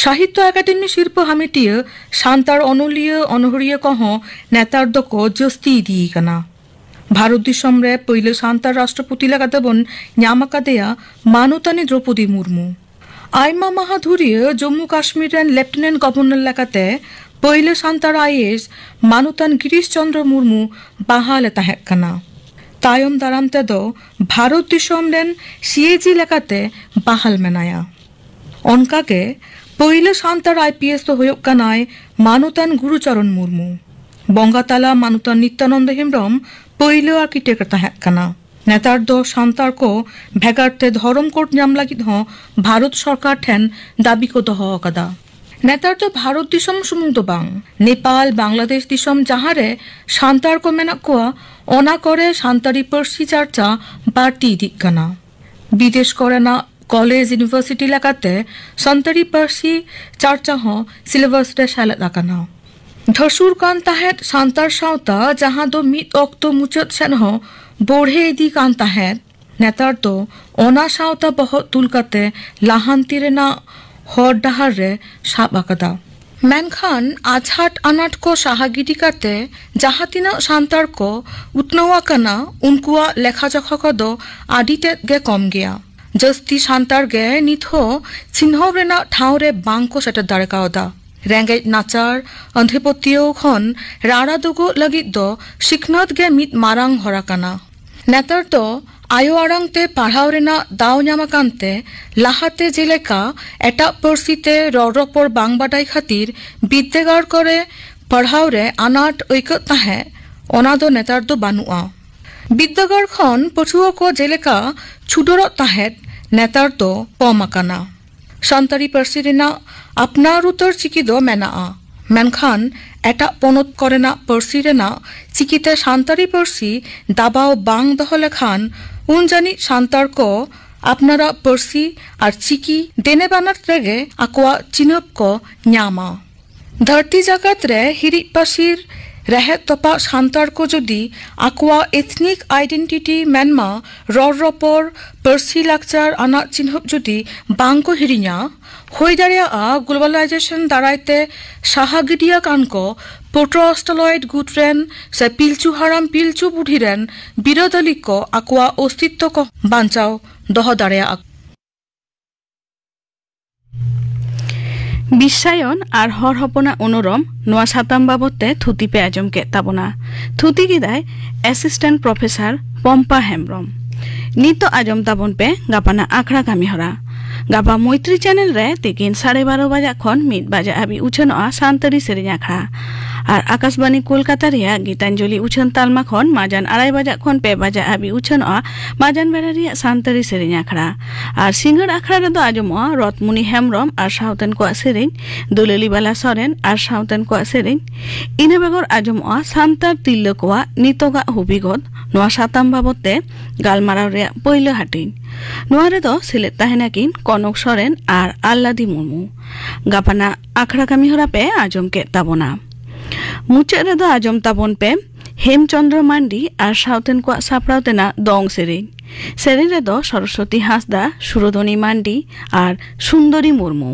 ᱥᱟᱦᱤᱛᱛᱚ ᱮᱠᱟᱰᱮᱢᱤ ᱥᱤᱨᱯᱟᱹ ᱦᱟᱢᱮᱴᱤᱭᱟᱹ ᱥᱟᱱᱛᱟᱲ ᱚᱱᱚᱞᱤᱭᱟᱹ ᱚᱱᱚᱲᱦᱤᱭᱟᱹ ᱠᱚᱦᱚᱸ ᱱᱮᱛᱟᱨ ᱫᱚᱠᱚ ᱡᱟᱹᱥᱛᱤ ᱤᱫᱤᱭ ᱠᱟᱱᱟ᱾ ᱵᱷᱟᱨᱚᱛ ᱫᱤᱥᱚᱢ ᱨᱮ ᱯᱳᱭᱞᱳ ᱥᱟᱱᱛᱟᱲ ᱨᱟᱥᱴᱨᱚᱯᱚᱛᱤ ᱞᱮᱠᱟᱛᱮ ᱵᱚᱱ ᱧᱟᱢ ᱟᱠᱟᱫᱮᱭᱟ ᱢᱟᱱᱚᱛᱟᱱᱤ ᱫᱨᱚᱯᱚᱫᱤ ᱢᱩᱨᱢᱩ᱾ ᱟᱭᱢᱟ ᱢᱟᱦᱟ ᱫᱷᱩᱨᱤᱭᱟᱹ ᱡᱚᱢᱢᱩ ᱠᱟᱥᱢᱤᱨ ᱨᱮᱱ ᱞᱮᱯᱴᱮᱱᱮᱱᱴ ᱜᱚᱵᱷᱚᱨᱱᱚᱨ ᱞᱮᱠᱟᱛᱮ ᱯᱳᱭᱞᱳ ᱥᱟᱱᱛᱟᱲ ᱟᱭ ᱮ ᱮᱥ ᱢᱟᱱᱚᱛᱟᱱ ᱜᱤᱨᱤᱥ ᱪᱚᱱᱫᱨᱚ ᱢᱩᱨᱢᱩ ᱵᱟᱦᱟᱞ ᱮ ᱛᱟᱦᱮᱸ ᱠᱟᱱᱟ᱾ ᱛᱟᱭᱚᱢ ᱫᱟᱨᱟᱢ ᱛᱮᱫᱚ ᱵᱷᱟᱨᱚᱛ ᱫᱤᱥᱚᱢ ᱨᱮᱱ ᱥᱤ ᱮ ᱡᱤ ᱞᱮᱠᱟᱛᱮ ᱵᱟᱦᱟᱞ ᱢᱮᱱᱟᱭᱟ᱾ ᱚᱱᱠᱟᱜᱮ ᱯᱳᱭᱞᱳ ᱥᱟᱱᱛᱟᱲ ᱟᱭ ᱯᱤ ᱮᱥ ᱫᱚ ᱦᱩᱭᱩᱜ ᱠᱟᱱᱟᱭ ᱢᱟᱱᱚᱛᱟᱱ ᱜᱩᱨᱩᱪᱚᱨᱚᱱ ᱢᱩᱨᱢᱩ᱾ ᱵᱚᱸᱜᱟ ᱛᱟᱞᱟ ᱢᱟᱱᱚᱛᱟᱱ ᱱᱤᱛᱭᱟᱱᱚᱱᱫᱚ ᱦᱮᱢᱵᱨᱚᱢ ᱯᱳᱭᱞᱳ ᱟᱨᱠᱤᱴᱮᱠᱴ ᱛᱟᱦᱮᱸ ᱠᱟᱱᱟ᱾ ᱱᱮᱛᱟᱨ ᱫᱚ ᱥᱟᱱᱛᱟᱲ ᱠᱚ ᱵᱷᱮᱜᱟᱨ ᱛᱮ ᱫᱷᱚᱨᱚᱢ ᱠᱳᱰ ᱧᱟᱢ ᱞᱟᱹᱜᱤᱫ ᱦᱚᱸ ᱵᱷᱟᱨᱚᱛ ᱥᱚᱨᱠᱟᱨ ᱴᱷᱮᱱ ᱫᱟᱹᱵᱤ ᱠᱚ ᱫᱚᱦᱚ ᱟᱠᱟᱫᱟ᱾ ᱱᱮᱛᱟᱨ ᱫᱚ ᱵᱷᱟᱨᱚᱛ ᱫᱤᱥᱚᱢ ᱥᱩᱢᱩᱝ ᱫᱚ ᱵᱟᱝ, ᱱᱮᱯᱟᱞ, ᱵᱟᱝᱞᱟᱫᱮᱥ ᱫᱤᱥᱚᱢ ᱡᱟᱦᱟᱸ ᱨᱮ ᱥᱟᱱᱛᱟᱲ ᱠᱚ ᱢᱮᱱᱟᱜ ᱠᱚᱣᱟ, ᱚᱱᱟ ᱠᱚᱨᱮ ᱥᱟᱱᱛᱟᱲᱤ ᱯᱟᱹᱨᱥᱤ ᱪᱟᱨᱪᱟ ᱵᱟᱹᱲᱛᱤ ᱤᱫᱤᱜ ᱠᱟᱱᱟ᱾ ᱵᱤᱫᱮᱥ ᱠᱚᱨᱮᱱᱟᱜ ᱠᱚᱞᱮᱡᱽ, ᱤᱭᱩᱱᱤᱵᱷᱟᱨᱥᱤᱴᱤ ᱞᱮᱠᱟᱛᱮ ᱥᱟᱱᱛᱟᱲᱤ ᱯᱟᱹᱨᱥᱤ ᱪᱟᱨᱪᱟ ᱦᱚᱸ ᱥᱤᱞᱮᱵᱟᱥ ᱨᱮ ᱥᱮᱞᱮᱫ ᱟᱠᱟᱱᱟ᱾ ᱫᱷᱟᱹᱥᱩᱲ ᱠᱟᱱ ᱛᱟᱦᱮᱸᱫ ᱥᱟᱱᱛᱟᱲ ᱥᱟᱶᱛᱟ, ᱡᱟᱦᱟᱸ ᱫᱚ ᱢᱤᱫ ᱚᱠᱛᱚ ᱢᱩᱪᱟᱹᱫ ᱥᱮᱫ ᱦᱚᱸ ᱵᱚᱲᱦᱮ ᱤᱫᱤ ᱠᱟᱱ ᱛᱟᱦᱮᱸᱫ, ᱱᱮᱛᱟᱨ ᱫᱚ ᱚᱱᱟ ᱥᱟᱶᱛᱟ ᱵᱚᱦᱚᱜ ᱛᱩᱞ ᱠᱟᱛᱮ ᱞᱟᱦᱟᱱᱛᱤ ᱨᱮᱱᱟᱜ ᱦᱚᱨ ᱰᱟᱦᱟᱨ ᱨᱮ ᱥᱟᱵ ᱟᱠᱟᱫᱟ᱾ ᱢᱮᱱᱠᱷᱟᱱ ᱟᱡᱷᱟᱴ ᱟᱱᱟᱴ ᱠᱚ ᱥᱟᱦᱟ ᱜᱤᱰᱤ ᱠᱟᱛᱮ ᱡᱟᱦᱟᱸ ᱛᱤᱱᱟᱹᱜ ᱥᱟᱱᱛᱟᱲ ᱠᱚ ᱩᱛᱱᱟᱹᱣ ᱟᱠᱟᱱᱟ, ᱩᱱᱠᱩᱣᱟᱜ ᱞᱮᱠᱷᱟ ᱡᱚᱠᱷᱟ ᱠᱚᱫᱚ ᱟᱹᱰᱤ ᱛᱮᱫ ᱜᱮ ᱠᱚᱢ ᱜᱮᱭᱟ᱾ ᱡᱟᱹᱥᱛᱤ ᱥᱟᱱᱛᱟᱲ ᱜᱮ ᱱᱤᱛ ᱦᱚᱸ ᱪᱤᱱᱦᱟᱹᱣ ᱨᱮᱱᱟᱜ ᱴᱷᱟᱶ ᱨᱮ ᱵᱟᱝ ᱠᱚ ᱥᱮᱴᱮᱨ ᱫᱟᱲᱮ ᱠᱟᱣᱫᱟ᱾ ᱨᱮᱸᱜᱮᱡ ᱱᱟᱪᱟᱨ ᱟᱸᱫᱷᱟᱹᱯᱟᱹᱛᱭᱟᱹᱣ ᱠᱷᱚᱱ ᱨᱟᱲᱟ ᱫᱩᱜᱩᱜ ᱞᱟᱹᱜᱤᱫ ᱫᱚ ᱥᱤᱠᱷᱱᱟᱹᱛ ᱜᱮ ᱢᱤᱫ ᱢᱟᱨᱟᱝ ᱦᱚᱨᱟ ᱠᱟᱱᱟ᱾ ᱱᱮᱛᱟᱨ ᱫᱚ ᱟᱭᱳ ᱟᱲᱟᱝ ᱛᱮ ᱯᱟᱲᱦᱟᱣ ᱨᱮᱱᱟᱜ ᱫᱟᱣ ᱧᱟᱢ ᱟᱠᱟᱱ ᱛᱮ, ᱞᱟᱦᱟᱛᱮ ᱡᱮᱞᱮᱠᱟ ᱮᱴᱟᱜ ᱯᱟᱹᱨᱥᱤ ᱛᱮ ᱨᱚᱲ ᱨᱚᱯᱚᱲ ᱵᱟᱝ ᱵᱟᱰᱟᱭ ᱠᱷᱟᱹᱛᱤᱨ ᱵᱤᱨᱫᱟᱹᱜᱟᱲ ᱠᱚᱨᱮ ᱯᱟᱲᱦᱟᱣ ᱨᱮ ᱟᱱᱟᱴ ᱟᱹᱭᱠᱟᱹᱜ ᱛᱟᱦᱮᱸᱫ, ᱚᱱᱟ ᱫᱚ ᱱᱮᱛᱟᱨ ᱫᱚ ᱵᱟᱹᱱᱩᱜᱼᱟ᱾ ᱵᱤᱨᱫᱟᱹᱜᱟᱲ ᱠᱷᱚᱱ ᱯᱟᱹᱴᱷᱩᱣᱟᱹ ᱠᱚ ᱡᱮᱞᱮᱠᱟ ᱪᱷᱩᱰᱟᱹᱨᱚᱜ ᱛᱟᱦᱮᱸᱫ, ᱱᱮᱛᱟᱨ ᱫᱚ ᱠᱚᱢ ᱟᱠᱟᱱᱟ᱾ ᱥᱟᱱᱛᱟᱲᱤ ᱯᱟᱹᱨᱥᱤ ᱨᱮᱱᱟᱜ ᱟᱯᱱᱟᱨ ᱩᱛᱟᱹᱨ ᱪᱤᱠᱤ ᱫᱚ ᱢᱮᱱᱟᱜᱼᱟ, ᱢᱮᱱᱠᱷᱟᱱ ᱮᱴᱟᱜ ᱯᱚᱱᱚᱛ ᱠᱚᱨᱮᱱᱟᱜ ᱯᱟᱹᱨᱥᱤ ᱨᱮᱱᱟᱜ ᱪᱤᱠᱤᱛᱮ ᱥᱟᱱᱛᱟᱲᱤ ᱯᱟᱹᱨᱥᱤ ᱫᱟᱵᱟᱣ ᱵᱟᱝ ᱫᱚᱦᱚ ᱞᱮᱠᱷᱟᱱ, ᱩᱱ ᱡᱟᱹᱱᱤᱡ ᱥᱟᱱᱛᱟᱲ ᱠᱚ ᱟᱯᱱᱟᱨᱟᱜ ᱯᱟᱹᱨᱥᱤ ᱟᱨ ᱪᱤᱠᱤ ᱫᱮᱱᱮ ᱵᱟᱱᱟᱨ ᱨᱮᱜᱮ ᱟᱠᱚᱣᱟᱜ ᱪᱤᱱᱦᱟᱹᱯ ᱠᱚ ᱧᱟᱢᱟ᱾ ᱫᱷᱟᱹᱨᱛᱤ ᱡᱟᱠᱟᱛ ᱨᱮ ᱦᱤᱨᱤᱡ ᱯᱟᱹᱥᱤᱨ ᱨᱮᱦᱮᱫ ᱛᱚᱯᱟᱜ ᱥᱟᱱᱛᱟᱲ ᱠᱚ ᱡᱩᱫᱤ ᱟᱠᱚᱣᱟᱜ ethnic identity ᱢᱮᱱᱢᱟ ᱨᱚᱲ ᱨᱚᱯᱚᱲ, ᱯᱟᱹᱨᱥᱤ ᱞᱟᱠᱪᱟᱨ ᱟᱱᱟᱜ ᱪᱤᱱᱦᱟᱹᱯ ᱡᱩᱫᱤ ᱵᱟᱝ ᱠᱚ ᱦᱤᱲᱤᱧᱟ, ᱦᱩᱭ ᱫᱟᱲᱮᱭᱟᱜᱼᱟ globalization ᱫᱟᱨᱟᱭ ᱛᱮ ᱥᱟᱦᱟ ᱜᱤᱰᱤ ᱟᱠᱟᱱ ᱠᱚ ᱯᱨᱳᱴᱳ ᱚᱥᱴᱨᱟᱞᱚᱭᱤᱰ ᱜᱩᱴ ᱨᱮᱱ ᱥᱮ ᱯᱤᱞᱪᱩ ᱦᱟᱲᱟᱢ ᱯᱤᱞᱪᱩ ᱵᱩᱰᱷᱤ ᱨᱮᱱ ᱵᱤᱨᱟᱹᱫᱟᱹᱞᱤ ᱠᱚ ᱟᱠᱚᱣᱟᱜ ᱚᱥᱛᱤᱛᱛᱚ ᱠᱚ ᱵᱟᱧᱪᱟᱣ ᱫᱚᱦᱚ ᱫᱟᱲᱮᱭᱟᱜᱼᱟ᱾ ᱵᱤᱥᱥᱟᱭᱚᱱ ᱟᱨ ᱦᱚᱲ ᱦᱚᱯᱚᱱᱟᱜ ᱩᱱᱩᱨᱚᱢ, ᱱᱚᱣᱟ ᱥᱟᱛᱟᱢ ᱵᱟᱵᱚᱛ ᱛᱮ ᱛᱷᱩᱛᱤ ᱯᱮ ᱟᱸᱡᱚᱢ ᱠᱮᱫ ᱛᱟᱵᱚᱱᱟ᱾ ᱛᱷᱩᱛᱤ ᱠᱮᱫᱟᱭ Assistant Professor ᱯᱚᱢᱯᱟ ᱦᱮᱢᱵᱽᱨᱚᱢ᱾ ᱱᱤᱛᱚᱜ ᱟᱸᱡᱚᱢ ᱛᱟᱵᱚᱱ ᱯᱮ ᱜᱟᱯᱟᱱᱟᱜ ᱟᱠᱷᱲᱟ ᱠᱟᱹᱢᱤ ᱦᱚᱨᱟ᱾ ᱜᱟᱯᱟ ᱢᱳᱭᱛᱨᱤ ᱪᱮᱱᱮᱞ ᱨᱮ ᱛᱤᱠᱤᱱ ᱥᱟᱲᱮ ᱵᱟᱨᱚ ᱵᱟᱡᱟᱜ ᱠᱷᱚᱱ ᱢᱤᱫ ᱵᱟᱡᱟᱜ ᱦᱟᱹᱵᱤᱡ ᱩᱪᱷᱟᱹᱱᱚᱜᱼᱟ ᱥᱟᱱᱛᱟᱲᱤ ᱥᱮᱨᱮᱧ ᱟᱠᱷᱲᱟ᱾ ᱟᱨ ᱟᱠᱟᱥᱵᱟᱱᱤ ᱠᱳᱞᱠᱟᱛᱟ ᱨᱮᱭᱟᱜ ᱜᱤᱛᱟᱧᱡᱚᱞᱤ ᱩᱪᱷᱟᱹᱱ ᱛᱟᱞᱢᱟ ᱠᱷᱚᱱ ᱢᱟᱡᱟᱱ ᱟᱲᱟᱭ ᱵᱟᱡᱟᱜ ᱠᱷᱚᱱ ᱯᱮ ᱵᱟᱡᱟᱜ ᱦᱟᱹᱵᱤᱡ ᱩᱪᱷᱟᱹᱱᱚᱜᱼᱟ ᱢᱟᱡᱟᱱ ᱵᱮᱲᱟ ᱨᱮᱭᱟᱜ ᱥᱟᱱᱛᱟᱲᱤ ᱥᱮᱨᱮᱧ ᱟᱠᱷᱲᱟ᱾ ᱟᱨ ᱥᱤᱸᱜᱟᱹᱲ ᱟᱠᱷᱲᱟ ᱨᱮᱫᱚ ᱟᱸᱡᱚᱢᱚᱜᱼᱟ ᱨᱚᱛᱢᱩᱱᱤ ᱦᱮᱢᱵᱽᱨᱚᱢ ᱟᱨ ᱥᱟᱶᱛᱮᱱ ᱠᱚᱣᱟᱜ ᱥᱮᱨᱮᱧ, ᱫᱩᱞᱟᱹᱞᱤ ᱵᱟᱞᱟ ᱥᱚᱨᱮᱱ ᱟᱨ ᱥᱟᱶᱛᱮᱱ ᱠᱚᱣᱟᱜ ᱥᱮᱨᱮᱧ᱾ ᱤᱱᱟᱹ ᱵᱮᱜᱚᱨ ᱟᱸᱡᱚᱢᱚᱜᱼᱟ ᱥᱟᱱᱛᱟᱲ ᱛᱤᱨᱞᱟᱹ ᱠᱚᱣᱟᱜ ᱱᱤᱛᱚᱜᱟᱜ ᱦᱚᱵᱤᱜᱚᱛ, ᱱᱚᱣᱟ ᱥᱟᱛᱟᱢ ᱵᱟᱵᱚᱛ ᱛᱮ ᱜᱟᱞᱢᱟᱨᱟᱣ ᱨᱮᱭᱟᱜ ᱯᱳᱭᱞᱳ ᱦᱟᱹᱴᱤᱧ᱾ ᱱᱚᱣᱟ ᱨᱮᱫᱚ ᱥᱮᱞᱮᱫ ᱛᱟᱦᱮᱱᱟᱠᱤᱱ ᱠᱚᱱᱚᱠ ᱥᱚᱨᱮᱱ ᱟᱨ ᱟᱞᱞᱟᱫᱤ ᱢᱩᱨᱢᱩ᱾ ᱜᱟᱯᱟᱱᱟᱜ ᱟᱠᱷᱲᱟ ᱠᱟᱹᱢᱤ ᱦᱚᱨᱟ ᱯᱮ ᱟᱸᱡᱚᱢ ᱠᱮᱫ ᱛᱟᱵᱚᱱᱟ᱾ ᱢᱩᱪᱟᱹᱫ ᱨᱮᱫᱚ ᱟᱸᱡᱚᱢ ᱛᱟᱵᱚᱱ ᱯᱮ ᱦᱮᱢᱪᱚᱸᱫᱽᱨᱚ ᱢᱟᱱᱰᱤ ᱟᱨ ᱥᱟᱶᱛᱮᱱ ᱠᱚᱣᱟᱜ ᱥᱟᱯᱲᱟᱣ ᱛᱮᱱᱟᱜ ᱫᱚᱝ ᱥᱮᱨᱮᱧ᱾ ᱥᱮᱨᱮᱧ ᱨᱮᱫᱚ ᱥᱚᱨᱚᱥᱚᱛᱤ ᱦᱟᱸᱥᱫᱟ, ᱥᱩᱨᱚᱫᱷᱚᱱᱤ ᱢᱟᱱᱰᱤ ᱟᱨ ᱥᱩᱱᱫᱚᱨᱤ ᱢᱩᱨᱢᱩ᱾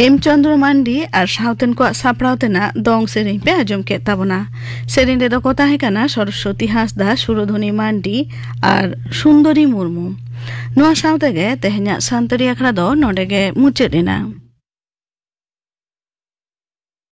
ᱮᱢ ᱪᱚᱱᱫᱨᱚ ᱢᱟᱱᱰᱤ ᱟᱨ ᱥᱟᱶᱛᱮᱱ ᱠᱚᱣᱟᱜ ᱥᱟᱯᱲᱟᱣ ᱛᱮᱱᱟᱜ ᱫᱚᱝ ᱥᱮᱨᱮᱧ ᱯᱮ ᱟᱸᱡᱚᱢ ᱠᱮᱫ ᱛᱟᱵᱚᱱᱟ᱾ ᱥᱮᱨᱮᱧ ᱨᱮᱫᱚ ᱠᱚ ᱛᱟᱦᱮᱸ ᱠᱟᱱᱟ ᱥᱚᱨᱚᱥᱣᱚᱛᱤ ᱦᱟᱸᱥᱫᱟ, ᱥᱩᱨᱚᱫᱷᱚᱱᱤ ᱢᱟᱱᱰᱤ ᱟᱨ ᱥᱩᱱᱫᱚᱨᱤ ᱢᱩᱨᱢᱩ᱾ ᱱᱚᱣᱟ ᱥᱟᱶ ᱛᱮᱜᱮ ᱛᱮᱦᱮᱧᱟᱜ ᱥᱟᱱᱛᱟᱲᱤ ᱟᱠᱷᱲᱟ ᱫᱚ ᱱᱚᱰᱮ ᱜᱮ ᱢᱩᱪᱟᱹᱫ ᱮᱱᱟ᱾